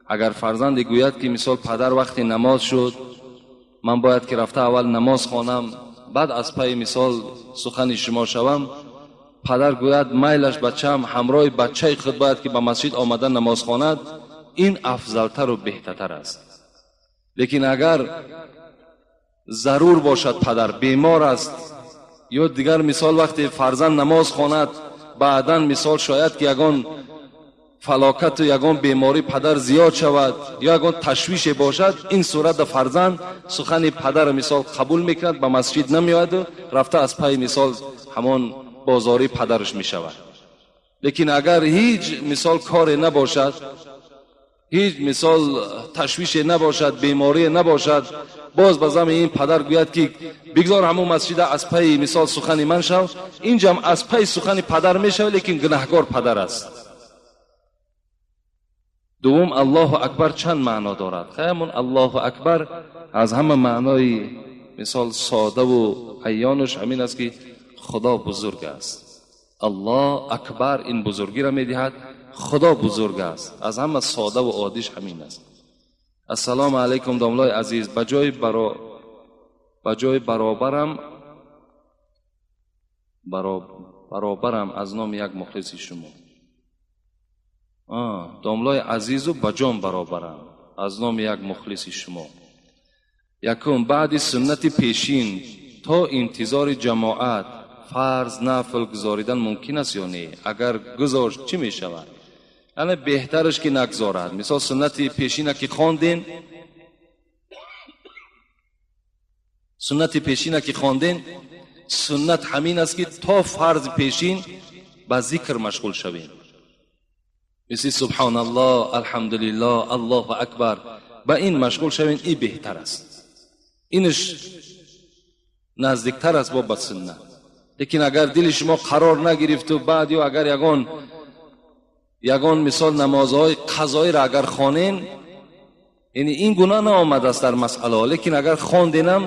агар фарзанде гӯяд ки мисол падар, вақти намоз шуд. Ман бояд ки рафта аввал намоз хонам, баъд аз пайи мисол сухани шумо шавам. Падар гӯяд: майлаш, бачаам, ҳамроҳи бачаи худ бояд ки ба масҷид омада намоз хонад, ин афзалтару беҳтартар аст. Лекин агар зарур бошад, падар бемор аст ё дигар, мисол, вақте фарзанд намоз хонад, баъдан, мисол, шояд ки ягон фалокату ягон беморӣ падар зиёд шавад ё ягон ташвише бошад, ин сурата фарзанд сухани падар, мисол, қабул мекунад, ба масҷид намеояду рафта аз пайи, мисол, ҳамон бозорӣ падараш мешавад. Лекин агар ҳеҷ, мисол, коре набошад, ҳеҷ, мисол, ташвише набошад, беморие набошад, боз ба зами ин падар гӯяд ки бигзор ҳамон масҷида аз пайи, мисол, сухани ман шав, инҷам аз пайи сухани падар мешавад, лекин гунаҳгор падар аст. Дуввум, Аллоҳу акбар чанд маъно дорад? Ҳамон Аллоҳу акбар аз ҳама маънои, мисол, содаву айёнуш ҳамин аст ки Худо бузург аст. Аллоҳ акбар ин бузургиро медиҳад, Худо бузург аст. Аз ҳама содаву оддиш ҳамин аст. Ассалому алайкум, домлои азиз. Ба ҷои баробарам аз номи як мухлиси шумо. Домлои азизу ба ҷон баробарам аз номи як мухлиси шумо. Якум, баъди суннати пешин то интизори ҷамоат фарз, нафл гузоридан мумкин аст ё не? Агар гузошт, чӣ мешавад? Яъне беҳтараш ки нагзорад. Мисол, суннати пешина ки хондем, суннати пешина ки хондем, суннат ҳамин аст ки то фарзи пешин ба зикр машғул шавем, мисли субҳоналлоҳ, алҳамдулиллоҳ, Аллоҳу акбар, ба ин машғул шавем, ин беҳтар аст, инаш наздиктар аст бо ба суннат. Лекин агар дили шумо қарор нагирифту баъд ё агар ягон, мисол, намозҳои қазоиро агар хонен, яъне ин гуна наомадааст дар масъалаҳо, лекин агар хонденам,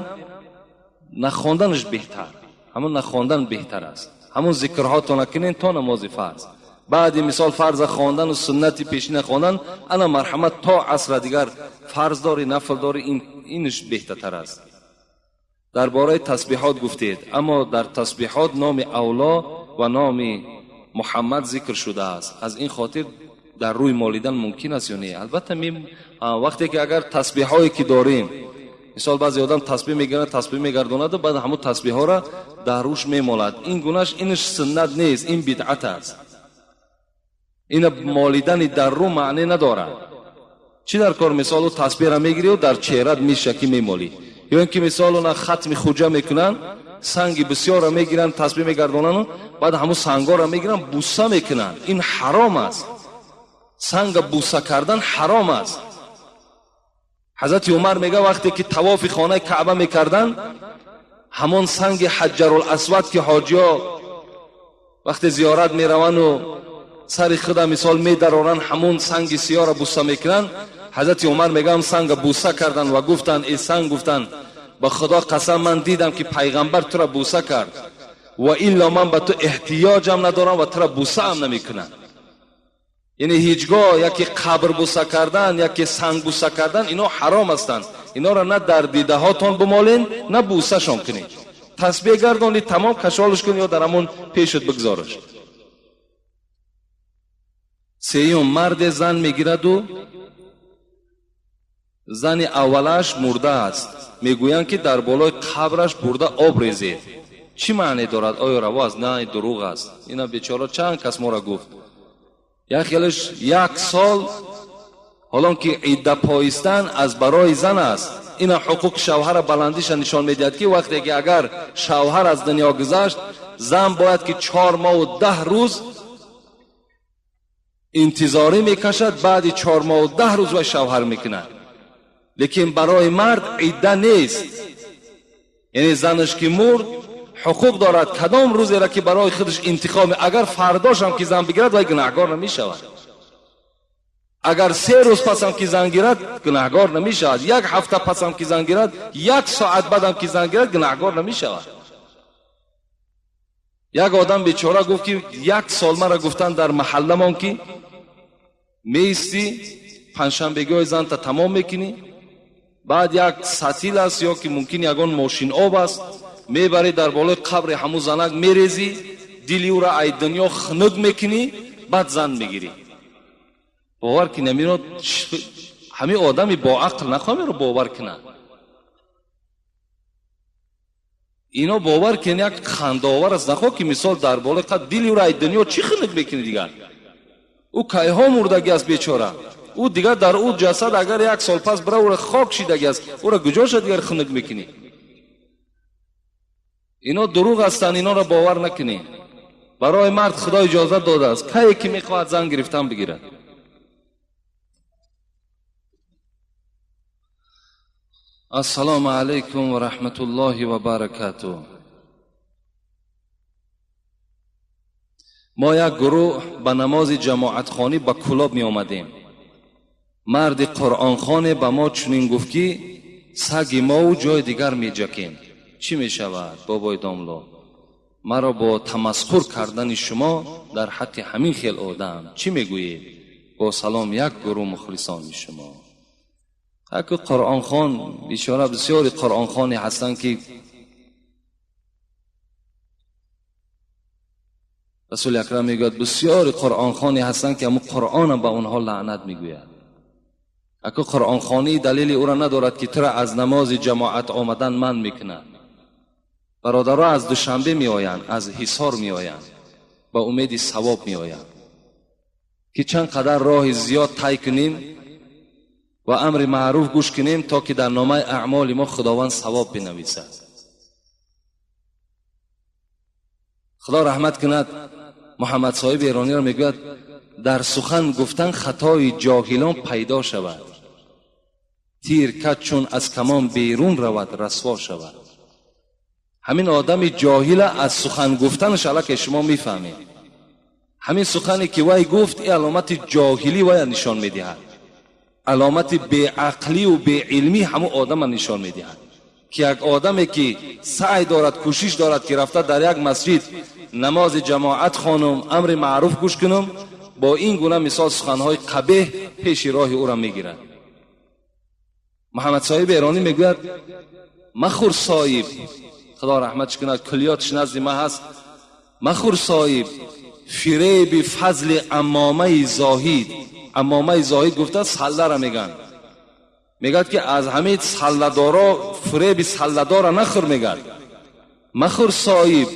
нахонданаш беҳтар, ҳамон нахондан беҳтар аст. Ҳамон зикрҳотона кунен то намози фарз. Баъди, мисол, фарза хондану суннати пешина хондан, ана марҳамат, то асра дигар фарз дорӣ, нафл дорӣ, инш беҳтартар аст. Дар бораи тасбиҳот гуфтед, аммо дар тасбиҳот номи авло ва номи Муҳаммад зикр шудааст, аз ин хотир дар рӯй молидан мумкин аст ё не? Албатта, вақте ки агар тасбиҳое ки дорем, мисол, баъзе одам тасбиҳ мегирад, тасбиҳ мегардонаду баъд ҳамун тасбиҳҳоро дар рӯш мемолад, ин гунаш инш суннат нест, ин бидъат аст. Ина молидани дар рӯ маъне надорад. Чӣ дар кор, мисол, ӯ тасбиҳро мегирию дар чеҳрат мешакӣ мемолӣ, ё ин ки, мисол, она хатми хуҷа мекунанд, санги бисёрро мегиранд, тасбиҳ мегардонану баъд ҳамун сангҳоро мегиранд, буса мекунанд. Ин ҳаром аст, санга буса кардан ҳаром аст. Ҳазрати Умар мега, вақте ки тавофи хонаи Каъба мекарданд, ҳамон санги Ҳаҷарул-Асвад, ки ҳоҷиё вақте зиёрат мераванду сари худа, мисол, медароранд, ҳамон санги сиёҳро буса мекунанд, ҳазрати Умар мегӯям, санга буса карданд ва гуфтанд: «Э санг, — гуфтанд, — ба Худо қасам, ман дидам ки пайғамбар тура буса кард, ва илло ман ба ту эҳтиёҷам надорам ва тура бусаам намекунам». Яъне ҳеҷ гоҳ яке қабр буса кардан, яке санг буса кардан, ино ҳаром ҳастанд. Инора на дар дидаҳотон бимолен, на бусашон кунед. Тасбеҳ гардонӣ, тамом, кашолш кун ё дар ҳамон пешат бигзораш. Сеюм, марде зан мегираду зани аввалаш мурдааст, мегӯянд ки дар болои қабраш бурда об резед, чӣ маъне дорад? Оё раво аст? На, дурӯғ аст. Ина бечора чанд кас моро гуфт, як хелаш як сол, ҳолон ки идда поистан аз барои зан аст. Ина ҳуқуқи шавҳара баландиша нишон медиҳад, ки вақте ки агар шавҳар аз дунё гузашт, зан бояд ки 4 моҳу 10 рӯз интизорӣ мекашад, баъди 4 моҳу 10 рӯз вай шавҳар мекунад. Лекин барои мард идда нест, яъне занаш ки мурд, ҳуқуқ дорад кадом рӯзеро ки барои худаш интихоб, агар фардошам ки зан бигирад, вай гунаҳгор намешавад, агар 3 рӯз пасам ки зан гирад, гунаҳгор намешавад, як ҳафта пасам ки зан гирад, як соат баъдам ки зан гирад, гунаҳгор намешавад. Як одам бечора гуфт ки як сол мара гуфтанд дар маҳалламон ки меистӣ, панҷшанбегиҳои занта тамом мекунӣ. Баъд як сатил аст ё ки мумкин ягон мошин об аст, мебарӣ дар болои қабри ҳамун занак мерезӣ, дили ӯра ай дунё хунук мекунӣ, баъд зан мегирӣ. Бовар кунӣ, амино ҳамин одами бо ақл нахоҳам иро бовар кунад. Ино бовар кунӣ як хандаовар аст, нахоҳ ки мисол дар болои қабр дили ӯра ай дунё чӣ хунук мекунӣ дигар? Ӯ кайҳо мурдагӣ аст бечора. Ӯ дигар дар ӯ ҷасад агар як сол пас бира ӯра хок шидагӣ аст, ӯра куҷоша дигар хунук мекунӣ? Ино дурӯғ ҳастанд, инора бовар накунӣ. Барои мард Худо иҷозат додааст, кае ки мехоҳад зан гирифтан бигирад. Ассалому алайкум ва раҳматуллоҳи ва баракатуҳ. Мо як гурӯҳ ба намози ҷамоатхонӣ ба Кӯлоб меомадем. Марди қуръонхоне ба мо чунин гуфт, ки саги мову ҷои дигар меҷакем. Чӣ мешавад, бобои домло? Маро бо тамасхур кардани шумо дар ҳаққи ҳамин хел одам чӣ мегӯед? Бо салом, як гурӯҳ мухлисони шумо. Аку қуръонхон бечора, бисёри қуръонхоне ҳастанд, ки Расули Акрам мегӯяд, бисёри қуръонхоне ҳастанд, ки ҳамун қуръонам ба онҳо лаънат мегӯяд. Аку қуръонхонӣ далели ӯро надорад, ки тура аз намози ҷамоат омадан манъ мекунад. Бародаро аз Душанбе меоянд, аз Ҳисор меоянд, ба умеди савоб меоянд, ки чанд қадар роҳи зиёд тай кунем ва амри маъруф гӯш кунем, то ки дар номаи аъмоли мо Худованд савоб бинависад. Худо раҳмат кунад Муҳаммад соҳиб Эрониро, мегӯяд, дар сухан гуфтан хатои ҷоҳилон пайдо шавад, тир кад чун аз камон берун равад, расво шавад. Ҳамин одами ҷоҳила аз сухан гуфтанаш аллакай шумо мефаҳмед. Ҳамин сухане ки вай гуфт, и аломати ҷоҳилӣ вая нишон медиҳад, аломати беақлию беилмӣ ҳамун одама нишон медиҳад, ки як одаме ки саъй дорад, кӯшиш дорад, ки рафта дар як масҷид намози ҷамоат хонум, амри маъруф гӯш кунум, бо ин гуна мисол суханҳои қабеҳ пеши роҳи ӯра мегирад. Муҳаммад соҳиб Эронӣ мегӯяд, махӯр соҳиб, Худо раҳматш кунад, куллиётш назди ма ҳаст, махӯр соҳиб фиреби фазли амомаи зоҳид. Амомаи зоҳид гуфта саллара мегӯянд. Мегӯяд, ки аз ҳамин салладоро фиреби салладора нахӯр. Мегӯяд, махӯр соҳиб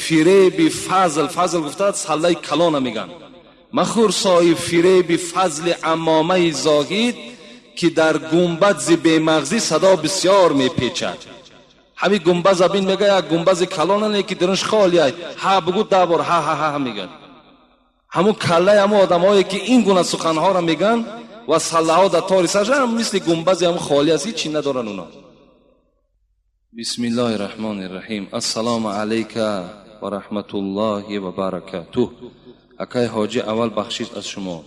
фиреби фазл, фазл гуфта саллаи калона мегӯянд. Махӯр соҳиб фиреби фазли амомаи зоҳид, ки дар гумбадзи бемағзӣ садо бисёр мепечад. Ҳамин гумбаза бин, мега, як гумбази калона не, ки дарунш холиай, ҳа бугӯ 10 бор ҳа ҳа ҳа мегӯяд. Ҳамун каллаи ҳамун одамҳое ки ин гуна суханҳоро мегӯянд ва саллаҳо дар тори сараш мисли гумбази ҳамун холӣ аст, ҳичи надоранд уно. Бисмиллоҳи раҳмони раҳим. Ассалому алайка ва раҳматуллоҳи ва баракатуҳ. Акай ҳоҷӣ, аввал бахшиш аз шумо.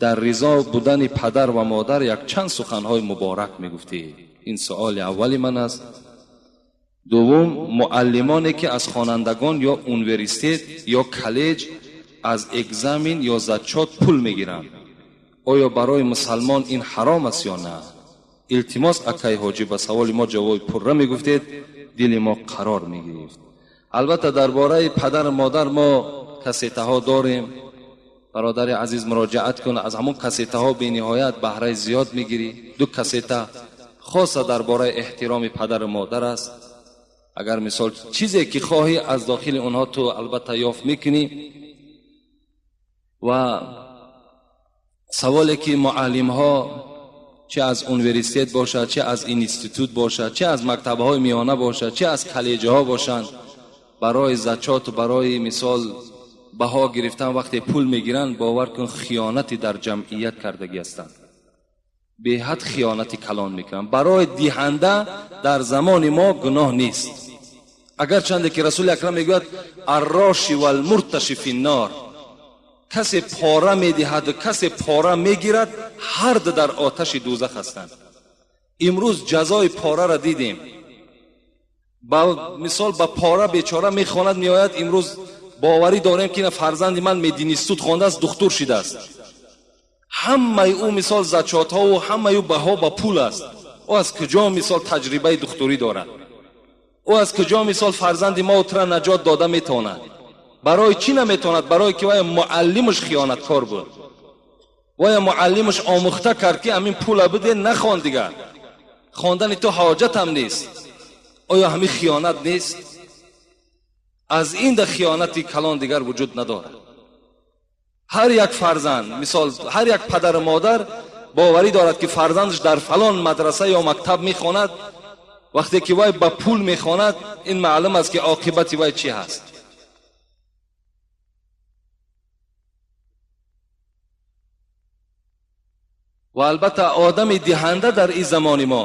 Дар ризо будани падар ва модар якчанд суханҳои муборак мегуфтед. Ин суоли аввали ман аст. Дуввум, муаллимоне ки аз хонандагон ё университет ё коллеҷ аз экзамен ё зачёт пул мегиранд, оё барои мусалмон ин ҳаром аст ё на? Илтимос, акай ҳоҷӣ, ба саволи мо ҷавоби пурра мегуфтед, дили мо қарор мегирифт. Албатта, дар бораи падару модар мо кассетаҳо дорем. Бародари азиз, муроҷиат кун, аз ҳамон кассетаҳо бениҳоят баҳраи зиёд мегирӣ. Ду кассета хоса дар бораи эҳтироми падару модар аст. Агар мисол чизе ки хоҳӣ, аз дохили онҳо ту албатта ёфт мекунӣ. Ва саволе ки муаллимҳо, чӣ аз университет бошад, чӣ аз институт бошад, чӣ аз мактабҳои миёна бошад, чӣ аз коллеҷҳо бошанд, барои зачёту барои мисол баҳо гирифтан вақте пул мегиранд, бовар кун, хиёнати дар ҷамъият кардагӣ ҳастанд, беҳад хиёнати калон мекунанд. Барои диҳанда дар замони мо гуноҳ нест, агарчанде ки Расули Акрам мегӯяд: арроши валмурташи финнор. Касе пора медиҳаду касе пора мегирад, ҳар ду дар оташи дӯзах ҳастанд. Имрӯз ҷазои пораро дидем. Ба мисол, ба пора бечора мехонад, меояд. Имрӯз боварӣ дорем, ки фарзанди ман мединститут хондааст, духтур шидааст. Ҳамаи ӯ мисол зачётҳову ҳамаи ӯ баҳо ба пул аст. Ӯ аз куҷо мисол таҷрибаи духтурӣ дорад? Ӯ аз куҷо мисол фарзанди мо тура наҷот дода метавонад? Барои чӣ наметавонад? Барое ки вая муаллимаш хиёнаткор буд. Вая муаллимаш омӯхта кард, ки ҳамин пула биде, нахон, дигар хондани ту ҳоҷатам нест. Оё ҳамин хиёнат нест? Аз ин да хиёнати калон дигар вуҷуд надорад. Ҳар як фарзанд, мисол, ҳар як падару модар боварӣ дорад, ки фарзандаш дар фалон мадраса ё мактаб мехонад. Вақте ки вай ба пул мехонад, ин маълум аст, ки оқибати вай чӣ ҳаст. Ва албатта, одами диҳанда дар ин замони мо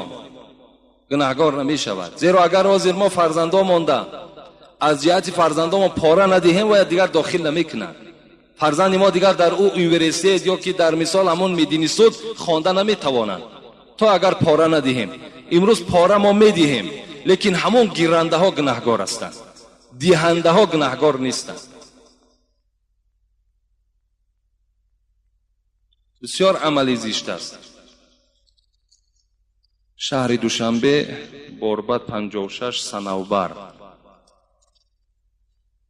гунаҳгор намешавад, зеро агар ҳозир мо фарзандо монда аз ҷиҳати фарзандомон пора надиҳем, вая дигар дохил намекунанд. Фарзанди мо дигар дар ӯ университет ё ки дар мисол ҳамон мединститут хонда наметавонанд, то агар пора надиҳем. Имрӯз пора мо медиҳем, лекин ҳамон гирандаҳо гунаҳгор ҳастанд, диҳандаҳо гунаҳгор нестанд. Бисёр амали зишт аст. Шаҳри Душанбе, Борбад 56, Санавбар.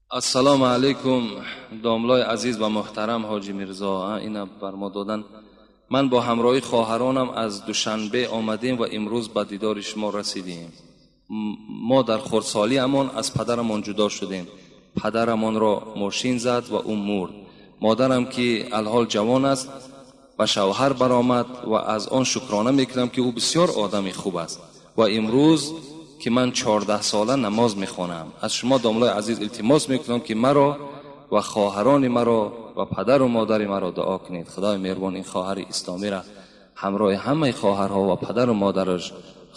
Ассалому алайкум, домлои азиз ва муҳтарам ҳоҷи Мирзо. Ина бар мо додан. Ман бо ҳамроҳи хоҳаронам аз Душанбе омадем ва имрӯз ба дидори шумо расидем. Мо дар хурдсолиамон аз падарамон ҷудо шудем. Падарамонро мошин зад ва ӯ мурд. Модарам, ки алҳол ҷавон аст, ба шавҳар баромад ва аз он шукрона мекунам, ки ӯ бисёр одами хуб аст. Ва имрӯз, ки ман 14 сола намоз мехонам, аз шумо, домлои азиз, илтимос мекунам, ки маро ва хоҳарони маро ва падару модари маро дуо кунед. Худои меҳрубон ин хоҳари исломиро ҳамроҳи ҳамаи хоҳарҳо ва падару модараш,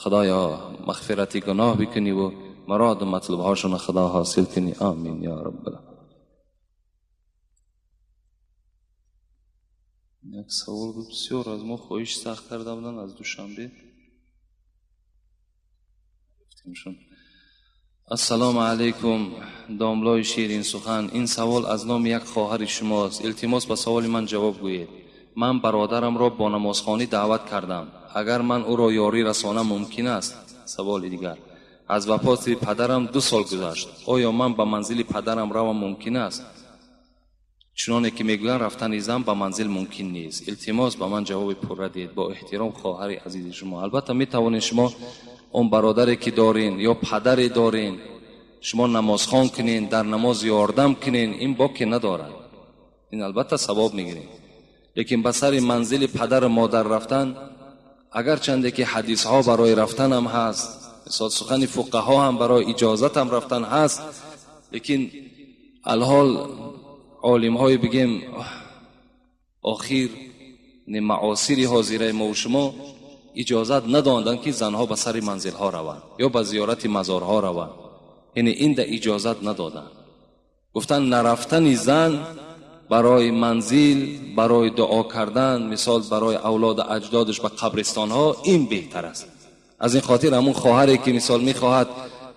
худоё, мағфирати гуноҳ бикунӣ ва муроду матлубҳошонро, Худо, ҳосил кунӣ. Омин ё раббал. Як савол буд, бисёр аз мо хоҳиш сахт карда буданд аз Душанбе. Ассалому алайкум, домлои ширинсухан. Ин савол аз номи як хоҳари шумост. Илтимос, ба саволи ман ҷавоб гӯед. Ман бародарамро бо намозхонӣ даъват кардам. Агар ман ӯро ёрӣ расонам, мумкин аст? Саволи дигар: аз вафоти падарам 2 сол гузашт. Оё ман ба манзили падарам равам мумкин аст? Чуноне ки мегӯянд, рафтани зан ба манзил мумкин нест. Илтимос, ба ман ҷавоби пурра диҳед. Бо эҳтиром, хоҳари азизи шумо. Албатта, метавонед шумо он бародаре ки дорен ё падаре дорен, шумо намозхон кунен, дар намоз ёрдам кунен, ин боке надорад, ин албатта савоб мегирем. Лекин ба сари манзили падару модар рафтан, агарчанде ки ҳадисҳо барои рафтанам ҳаст, мисол, сухани фуқаҳо ҳам барои иҷозатам рафтан ҳаст, лекин алҳол олимҳои, бигем, охир, маосири ҳозираи мову шумо иҷозат надоданд, ки занҳо ба сари манзилҳо раванд ё ба зиёрати мазорҳо раванд. Яъне инда иҷозат надоданд. Гуфтанд, нарафтани зан барои манзил, барои дуо кардан, мисол, барои авлоду аҷдодаш ба қабристонҳо, ин беҳтар аст. Аз ин хотир ҳамун хоҳаре ки, мисол, мехоҳад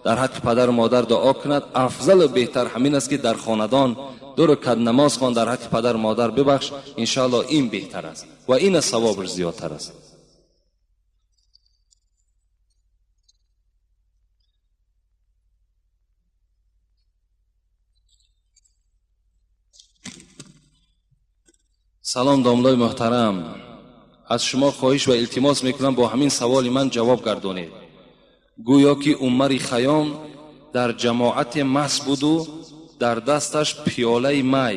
дар ҳаққи падару модар дуо кунад, афзалу беҳтар ҳамин аст, ки дар хонадон ду ракат намоз хон, дар ҳаққи падару модар бибахш, иншоалло, ин беҳтар аст ва ина савобаш зиёдтар аст. Салом, домлои муҳтарам. Аз шумо хоҳиш ва илтимос мекунам, бо ҳамин саволи ман ҷавоб гардонед. Гӯё ки Умари Хайём дар ҷамоате маст буду дар дасташ пиёлаи май.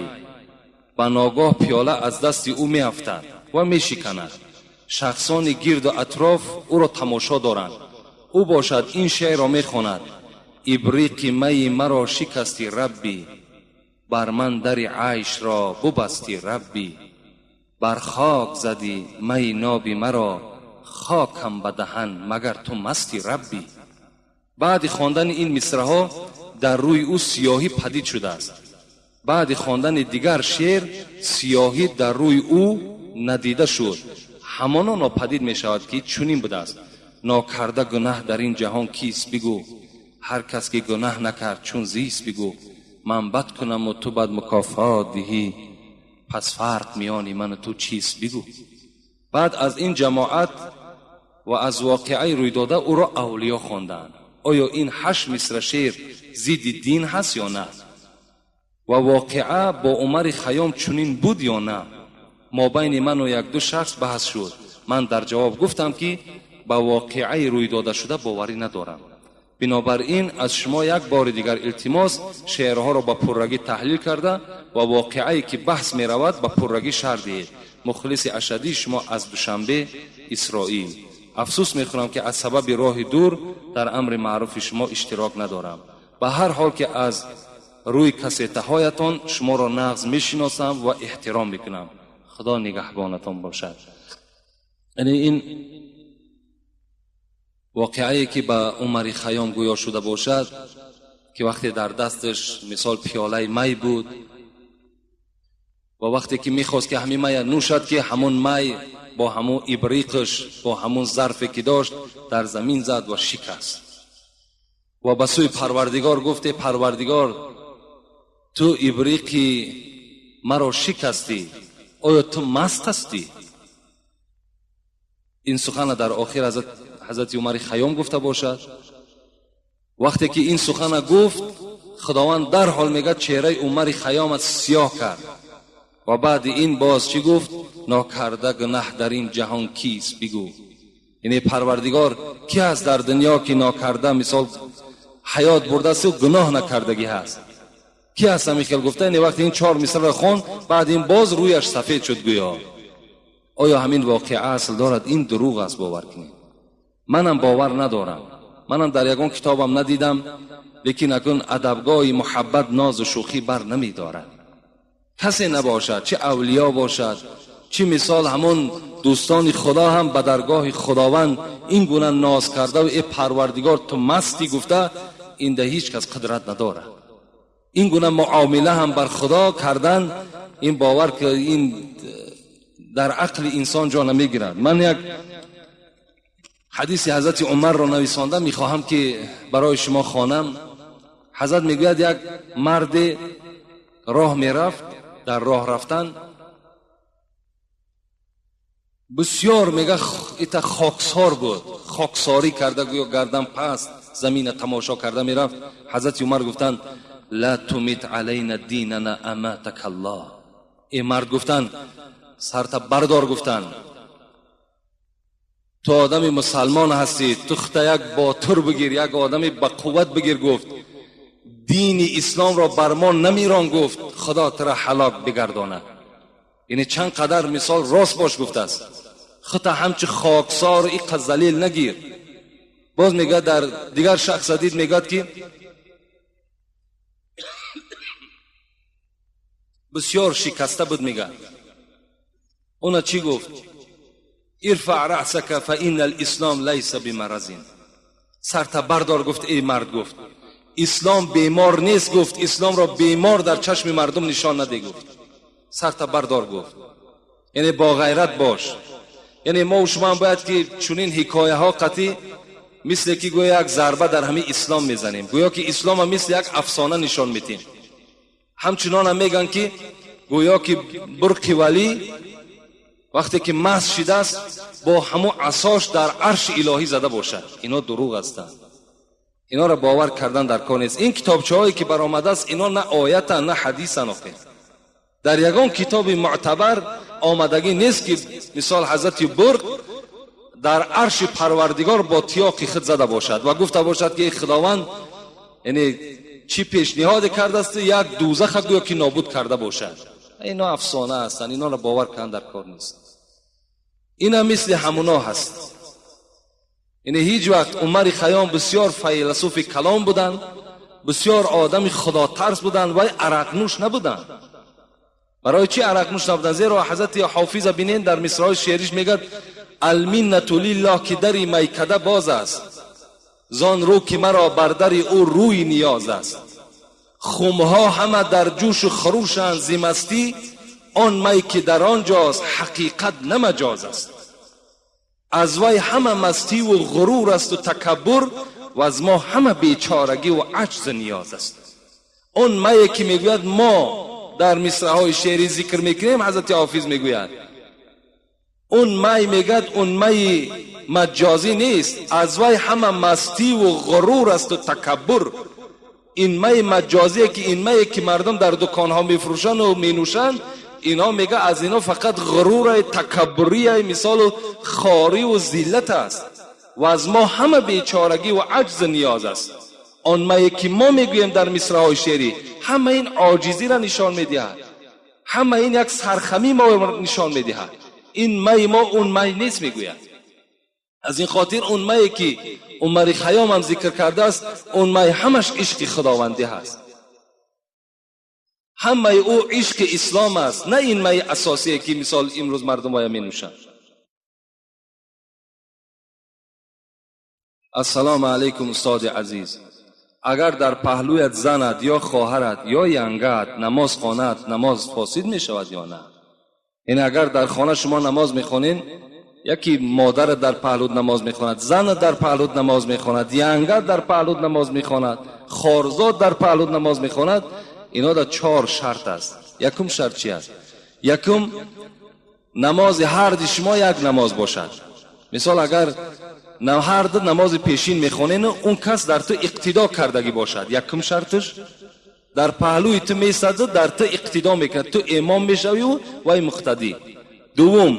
Ба ногоҳ пиёла аз дасти ӯ меафтад ва мешиканад. Шахсони гирду атроф ӯро тамошо доранд. Ӯ бошад ин шеърро мехонад: «Ибриқи майи маро шикасти, Раббӣ, бар ман дари айшро бубасти, Раббӣ, бар хок задӣ майи ноби маро, хокам ба даҳан, магар ту масти, Раббӣ». Баъди хондани ин мисраҳо дар рӯи ӯ сиёҳӣ падид шудааст. Баъди хондани дигар шеър сиёҳӣ дар рӯи ӯ надида шуд. Ҳамоно нопадид мешавад, ки чунин будааст: «Нокарда гунаҳ дар ин ҷаҳон кист, бигӯ? Ҳар кас ки гунаҳ накард, чун зист, бигӯ. Ман бад кунаму ту бад мукофот диҳӣ, пас фарқ миёни ману ту чист, бигӯ». Баъд аз ин ҷамоат ва аз воқеаи рӯйдода ӯро авлиё хонданд. Оё ин 8 мисра шеър зидди дин ҳаст ё на? Ва воқеа бо Умари Хайём чунин буд ё на? Мобайни ману як-ду шахс баҳс шуд. Ман дар ҷавоб гуфтам, ки ба воқеаи рӯйдодашуда боварӣ надорам. Бинобар ин аз шумо як бори дигар илтимос, шеърҳоро ба пуррагӣ таҳлил карда ва воқеае ки баҳс меравад ба пуррагӣ шарҳ диҳед. Мухлиси ашадии шумо аз Душанбе, Исроил. Афсӯс мехӯрам, ки аз сабаби роҳи дур дар амри маъруфи шумо иштирок надорам. Ба ҳар ҳол ки аз рӯи кассетаҳоятон шуморо нағз мешиносам ва эҳтиром мекунам. Худо нигаҳбонатон бошад. Яъне ин воқеае ки ба Умари Хайём гӯё шуда бошад, ки вақте дар дасташ мисол пиёлаи май буд ва вақте ки мехост ки ҳамин мая нӯшад, ки ҳамон май бо ҳамон ибриқаш, бо ҳамон зарфе ки дошт, дар замин зад ва шикаст ва ба сӯи Парвардигор гуфт: «Э Парвардигор, ту ибриқи маро шикастӣ, оё ту маст ҳастӣ?» Ин сухана дар охир ҳазрати Умари Хайём гуфта бошад. Вақте ки ин сухана гуфт, Худованд дарҳол мегӯяд, чеҳраи Умари Хайёмат сиёҳ кард. Ва баъди ин боз чӣ гуфт? «Нокарда гунаҳ дар ин ҷаҳон кист, бигӯ». Яъне Парвардигор, ки ҳаст дар дунё, ки нокарда мисол ҳаёт бурдасту гуноҳ накардагӣ ҳаст? Ки ҳаст ҳамин хел гуфта? Яъне вақте ин чор мисраро хонд, баъд ин боз рӯяш сафед шуд гӯё. Оё ҳамин воқеа асл дорад? Ин дурӯғ аст, бовар кунед. Манам бовар надорам, манам дар ягон китобам надидам, лекин акун адабгоҳи муҳаббат нозу шӯхӣ бар намедорад. Касе набошад, чӣ авлиё бошад, чӣ мисол ҳамон дӯстони Худо ҳам ба даргоҳи Худованд ин гуна ноз карда ва «Э Парвардигор, ту мастӣ» гуфта, инда ҳеҷ кас қудрат надорад. Ин гуна муомила ҳам бар Худо кардан, ин бовар ки ин дар ақли инсон ҷо намегирад. Ман як ҳадиси ҳазрати Умарро нависонда мехоҳам, ки барои шумо хонам. Ҳазрат мегӯяд, як марде роҳ мерафт, дар роҳ рафтан бисёр мега ита хоксор буд, хоксорӣ карда, гӯё гардан паст замина тамошо карда мерафт. Ҳазрати Умар гуфтанд: «Ла тумит алайна динана аматака Аллоҳ». Э мард, гуфтанд, сарта бардор, гуфтанд, ту одами мусалмон ҳастӣ, ту худта як ботур бигир, як одами ба қувват бигир, гуфт, дини исломро бар мо намирон, гуфт, Худо тура ҳалок бигардонад. Яъне чанд қадар мисол рост бош гуфтааст, худта ҳамчи хоксор иқа залил нагир. Боз мегӯяд, дар дигар шахса дид, мегӯяд, ки бисёр шикаста буд, мегӯяд. Уна чӣ гуфт? «Ирфаъ раъсака фа инна алислом лайса бимаразин». Сарта бардор, гуфт, эй мард, гуфт, ислом бемор нест, гуфт, исломро бемор дар чашми мардум нишон наде, гуфт, сарта бардор, гуфт, яъне бо ғайрат бош. Яъне мо шумо бояд ки чунин ҳикояҳо қатъӣ мисле ки гӯё як зарба дар ҳамин ислом мезанем, гӯё ки ислома мисли як афсона нишон медиҳем. Ҳамчунонам мегӯянд, ки гӯё ки бурқи валӣ вақте ки маст шидааст, бо ҳамун асош дар арши илоҳӣ зада бошад. Ино дурӯғ ҳастанд, инора бовар кардан дар кор нест. Ин китобчаҳое ки баромадааст, ино на оятан, на ҳадисан. Охе дар ягон китоби мӯътабар омадагӣ нест, ки мисол ҳазрати бурқ дар арши Парвардигор бо тиёқи худ зада бошад ва гуфта бошад, ки Худованд, яъне чӣ пешниҳоде кардааст, як дӯзаха гӯё ки нобуд карда бошад. Ино афсона ҳастанд, инора бовар кардан дар кор нест. Инам мисли ҳамуно ҳаст. Яъне ҳеҷ вақт Умари Хайём бисёр файласуфи калом буданд, бисёр одами худотарс буданд, вай арақнӯш набуданд. Барои чӣ арақнӯш набуданд? Зеро ҳазрати Ҳофиза бинен, дар мисраҳои шеъриш мегӯяд: «Алминнату лиллоҳ, ки дари майкада боз аст, зон рӯ ки маро бар дари ӯ рӯи ниёз аст. Хумҳо ҳама дар ҷӯшу хурӯшанд зи мастӣ, он май ки дар он ҷост ҳақиқат на маҷоз аст. Аз вай ҳама мастиву ғурур асту такаббур, ва аз мо ҳама бечорагиву аҷзу ниёз аст». Он мае ки мегӯяд, мо дар мисраҳои шеърӣ зикр мекунем, ҳазрати Ҳофиз мегӯяд, он май, мегӯяд, он майи маҷозӣ нест, аз вай ҳама мастӣ ва ғурур аст ва такаббур. Ин май маҷозие ки ин мае ки мардум дар дуконҳо мефурӯшанд ва менӯшанд, инҳо мега аз инҳо фақат ғурур, такаббурия, мисол хорӣ ва зиллат аст ва аз мо ҳама бечорагӣ ва аҷз ниёз аст. Он мае ки мо мегӯем дар мисраҳои шеърӣ ҳама ин оҷизиро нишон медиҳад, ҳама ин як сархамӣ мо нишон медиҳад. Ин май мо он май нест, мегӯяд. Аз ин хотир он мае ки Умари Хайём ҳам зикр кардааст, он май ҳамаш ишқи худовандӣ ҳаст, ҳамаи ӯ ишқи ислом аст, на ин майи асосие ки мисол имрӯз мардум оя менӯшанд. Ассалому алайкум устоди азиз, агар дар паҳлӯят занат ё хоҳарат ё янгаат намоз хонад, намоз фосид мешавад ё на? Яъне агар дар хона шумо намоз мехонед, яке модарат дар паҳлӯт намоз мехонад, занат дар паҳлӯт намоз мехонад, янгаат дар паҳлӯт намоз мехонад, хорзод дар паҳлӯт намоз мехонад, инҳо дар чор шарт аст. Якум шарт чи аст? Якум, намози ҳарди шумо як намоз бошад. Мисол агар ҳар ду намози пешин мехонен, он кас дар ту иқтидо кардагӣ бошад. Якум шарташ, дар паҳлӯи ту месаду дар ту иқтидо мекунад, ту имом мешавию вай муқтадӣ. Дуввум,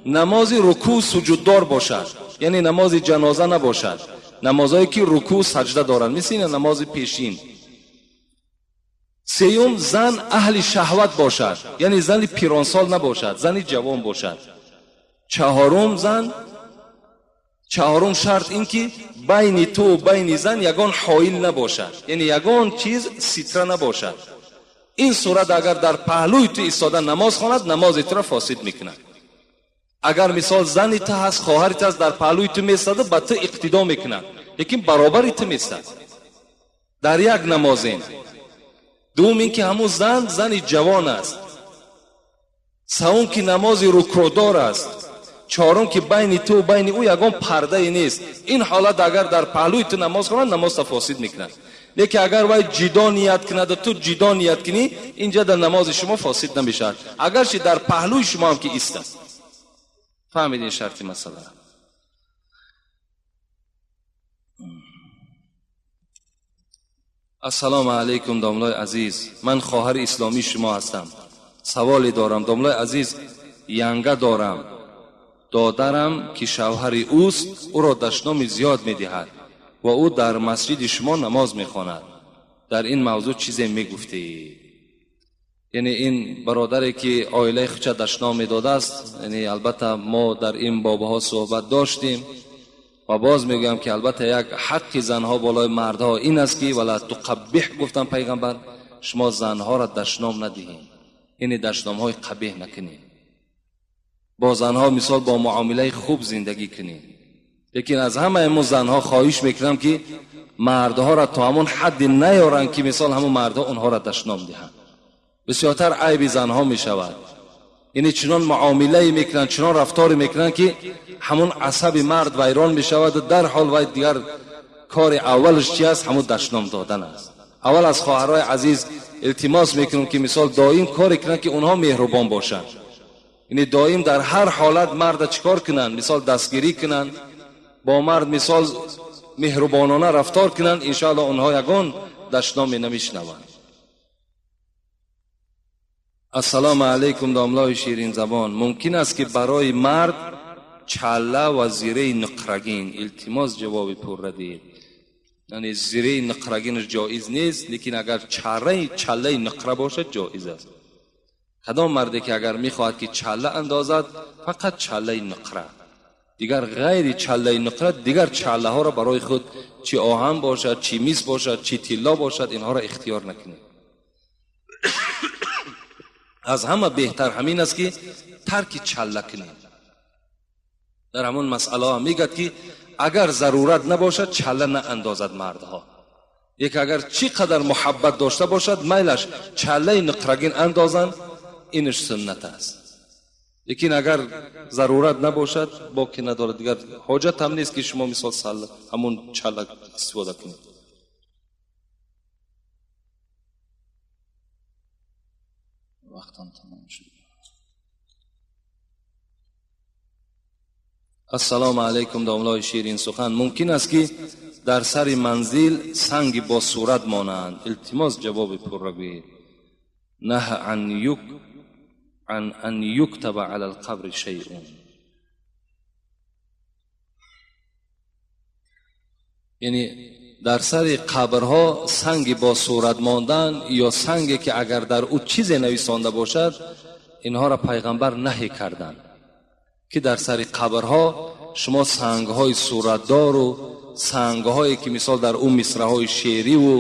намози рукӯъ суҷуддор бошад, яъне намози ҷаноза набошад, намозҳое ки рукӯъ саҷда доранд, мисли ин намози пешин. Сеюм, зан аҳли шаҳват бошад, яъне зани пиронсол набошад, зани ҷавон бошад. Чаҳорум шарт ин ки байни ту ва байни зан ягон ҳоил набошад, яъне ягон чиз ситра набошад. Ин сурат агар дар паҳлӯи ту истода намоз хонад, намози туро фосид мекунад. Агар мисол зани ту ҳаст, хоҳари ту ҳаст, дар паҳлӯи ту местаду ба ту иқтидо мекунад, лекин баробари ту местад дар як намозен. Дуввум ин ки ҳамун зан зани ҷавон аст. Севум ки намози рукӯъдор аст. Чорум ки байни ту ва байни ӯ ягон пардае нест. Ин ҳолат агар дар паҳлӯи ту намоз хонад, намозта фосид мекунад. Лекин агар вай ҷидо ният кунаду ту ҷидо ният кунӣ, инҷа дар намози шумо фосид намешавад, агарчи дар паҳлӯи шумо ҳам ки истад. Фаҳмидин шарти масъала? Ассалому алайкум домлои азиз, ман хоҳари исломии шумо ҳастам. Саволе дорам домлои азиз, янга дорам, додарам ки шавҳари ӯст ӯро дашноми зиёд медиҳад ва ӯ дар масҷиди шумо намоз мехонад. Дар ин мавзӯъ чизе мегуфтед? Яъне ин бародаре ки оилаи худша дашном медодааст, яъне албатта мо дар ин бобаҳо суҳбат доштем ва боз мегӯям ки албатта як ҳаққи занҳо болои мардҳо ин аст ки вала туқаббиҳ гуфтан пайғамбар, шумо занҳоро дашном надиҳед, яъне дашномҳои қабеҳ накунед, бо занҳо мисол бо муомилаи хуб зиндагӣ кунед. Лекин аз ҳамаи мо занҳо хоҳиш мекунам ки мардҳоро то ҳамон ҳадде наёранд ки мисол ҳамон мардҳо онҳоро дашном диҳанд. Бисёртар айби занҳо мешавад, яъне чунон муомилае мекунанд, чунон рафторе мекунанд ки ҳамон асаби мард вайрон мешавад ва дарҳол вай дигар кори аввалаш чи аст? Ҳамон дашном додан аст. Аввал аз хоҳарҳои азиз илтимос мекунам ки мисол доим коре кунанд ки онҳо меҳрубон бошанд, яъне доим дар ҳар ҳолат марда чӣ кор кунанд? Мисол дастгирӣ кунанд, бо мард мисол меҳрубонона рафтор кунанд, иншоалло онҳо ягон дашноме намешнаванд. Ассалому алайкум домлои ширинзабон, мумкин аст ки барои мард чалла ва зираи нуқрагин? Илтимос ҷавоби пурра диҳед. Яъне зираи нуқрагинаш ҷоиз нест, лекин агар чаллаи нуқра бошад ҷоиз аст. Кадом марде ки агар мехоҳад ки чалла андозад, фақат чаллаи нуқра, дигар ғайри чаллаи нуқра дигар чаллаҳоро барои худ чи оҳан бошад, чи мис бошад, чи тилло бошад, инҳоро ихтиёр накунед. Аз ҳама беҳтар ҳамин аст ки тарки чалла кунед. Дар ҳамон масъалаҳо мегӯяд ки агар зарурат набошад чалла наандозад мардҳо. Як агар чӣ қадар муҳаббат дошта бошад, майлаш чаллаи нуқрагин андозанд, инаш суннат аст. Лекин агар зарурат набошад, боки надорад, дигар ҳоҷат ҳам нест ки шумо мисол ҳамон чалла истифода кунед. Вақтам тамом шуд. Ассалому алайкум, домлои ширин сухан. Мумкин аст ки дар сари манзил санги бо сурат монанд? Илтимос, ҷавоби пурра гӯед. Наҳ ан ан юктаба ала алқабри шайъун. Яъне дар сари қабрҳо санги бо сурат мондан ё санге ки агар дар ӯ чизе нависонда бошад, инҳоро пайғамбар наҳӣ карданд ки дар сари қабрҳо шумо сангҳои суратдору сангҳое ки мисол дар ӯ мисраҳои шеъриву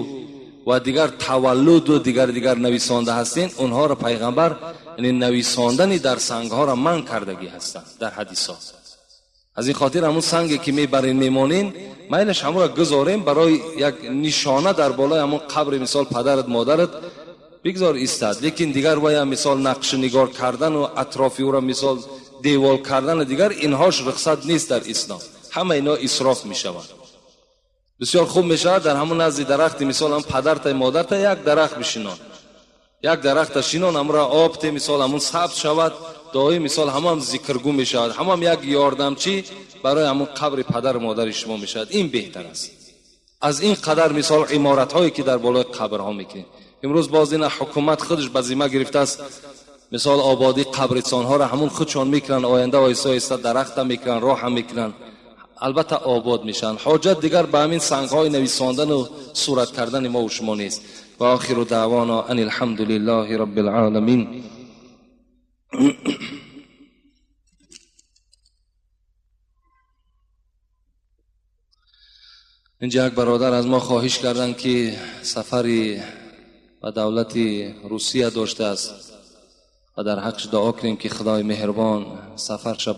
ва дигар таваллуду дигар нависонда ҳастин, онҳоро пайғамбар яъне нависондани дар сангҳоро манъ кардагӣ ҳастанд дар ҳадисҳо. Аз ин хотир ҳамун санге ки мебарин мемонин, майлаш ҳамонро гузорем барои як нишона дар болои ҳамун қабри мисол падарат модарат бигзор истад, лекин дигар вая мисол нақши нигор кардану атрофи ӯро мисол девол кардану дигар инҳош рухсат нест дар ислом. Ҳама ино исроф мешаванд. Бисёр хуб мешавад дар ҳамун назди дарахти мисол ҳам падарта модарта як дарахт бишинон, як дарахта шинон, ҳамонро об те мисол ҳамун сабз шавад, доим мисол ҳамам зикргӯ мешавад, ҳамам як ёрдамчӣ барои ҳамун қабри падару модари шумо мешавад. Ин беҳтар аст аз ин қадар мисол иморатҳое ки дар болои қабрҳо мекунед. Имрӯз боз ина ҳукумат худаш ба зимма гирифтааст мисол ободии қабристонҳоро ҳамун худшон мекунанд, оянда оҳиста оҳиста дарахта мекунанд, роҳа мекунанд, албатта обод мешаванд. Ҳоҷат дигар ба ҳамин сангҳои нависондану сурат кардани мо шумо нест. Ва охиру даъвона ан алҳамду лиллаҳи роббил оламин. Инҷа як бародар аз мо хоҳиш карданд ки сафари ба давлати Русия доштааст ва дар ҳаққаш дуо кунем ки Худои меҳрубон сафарша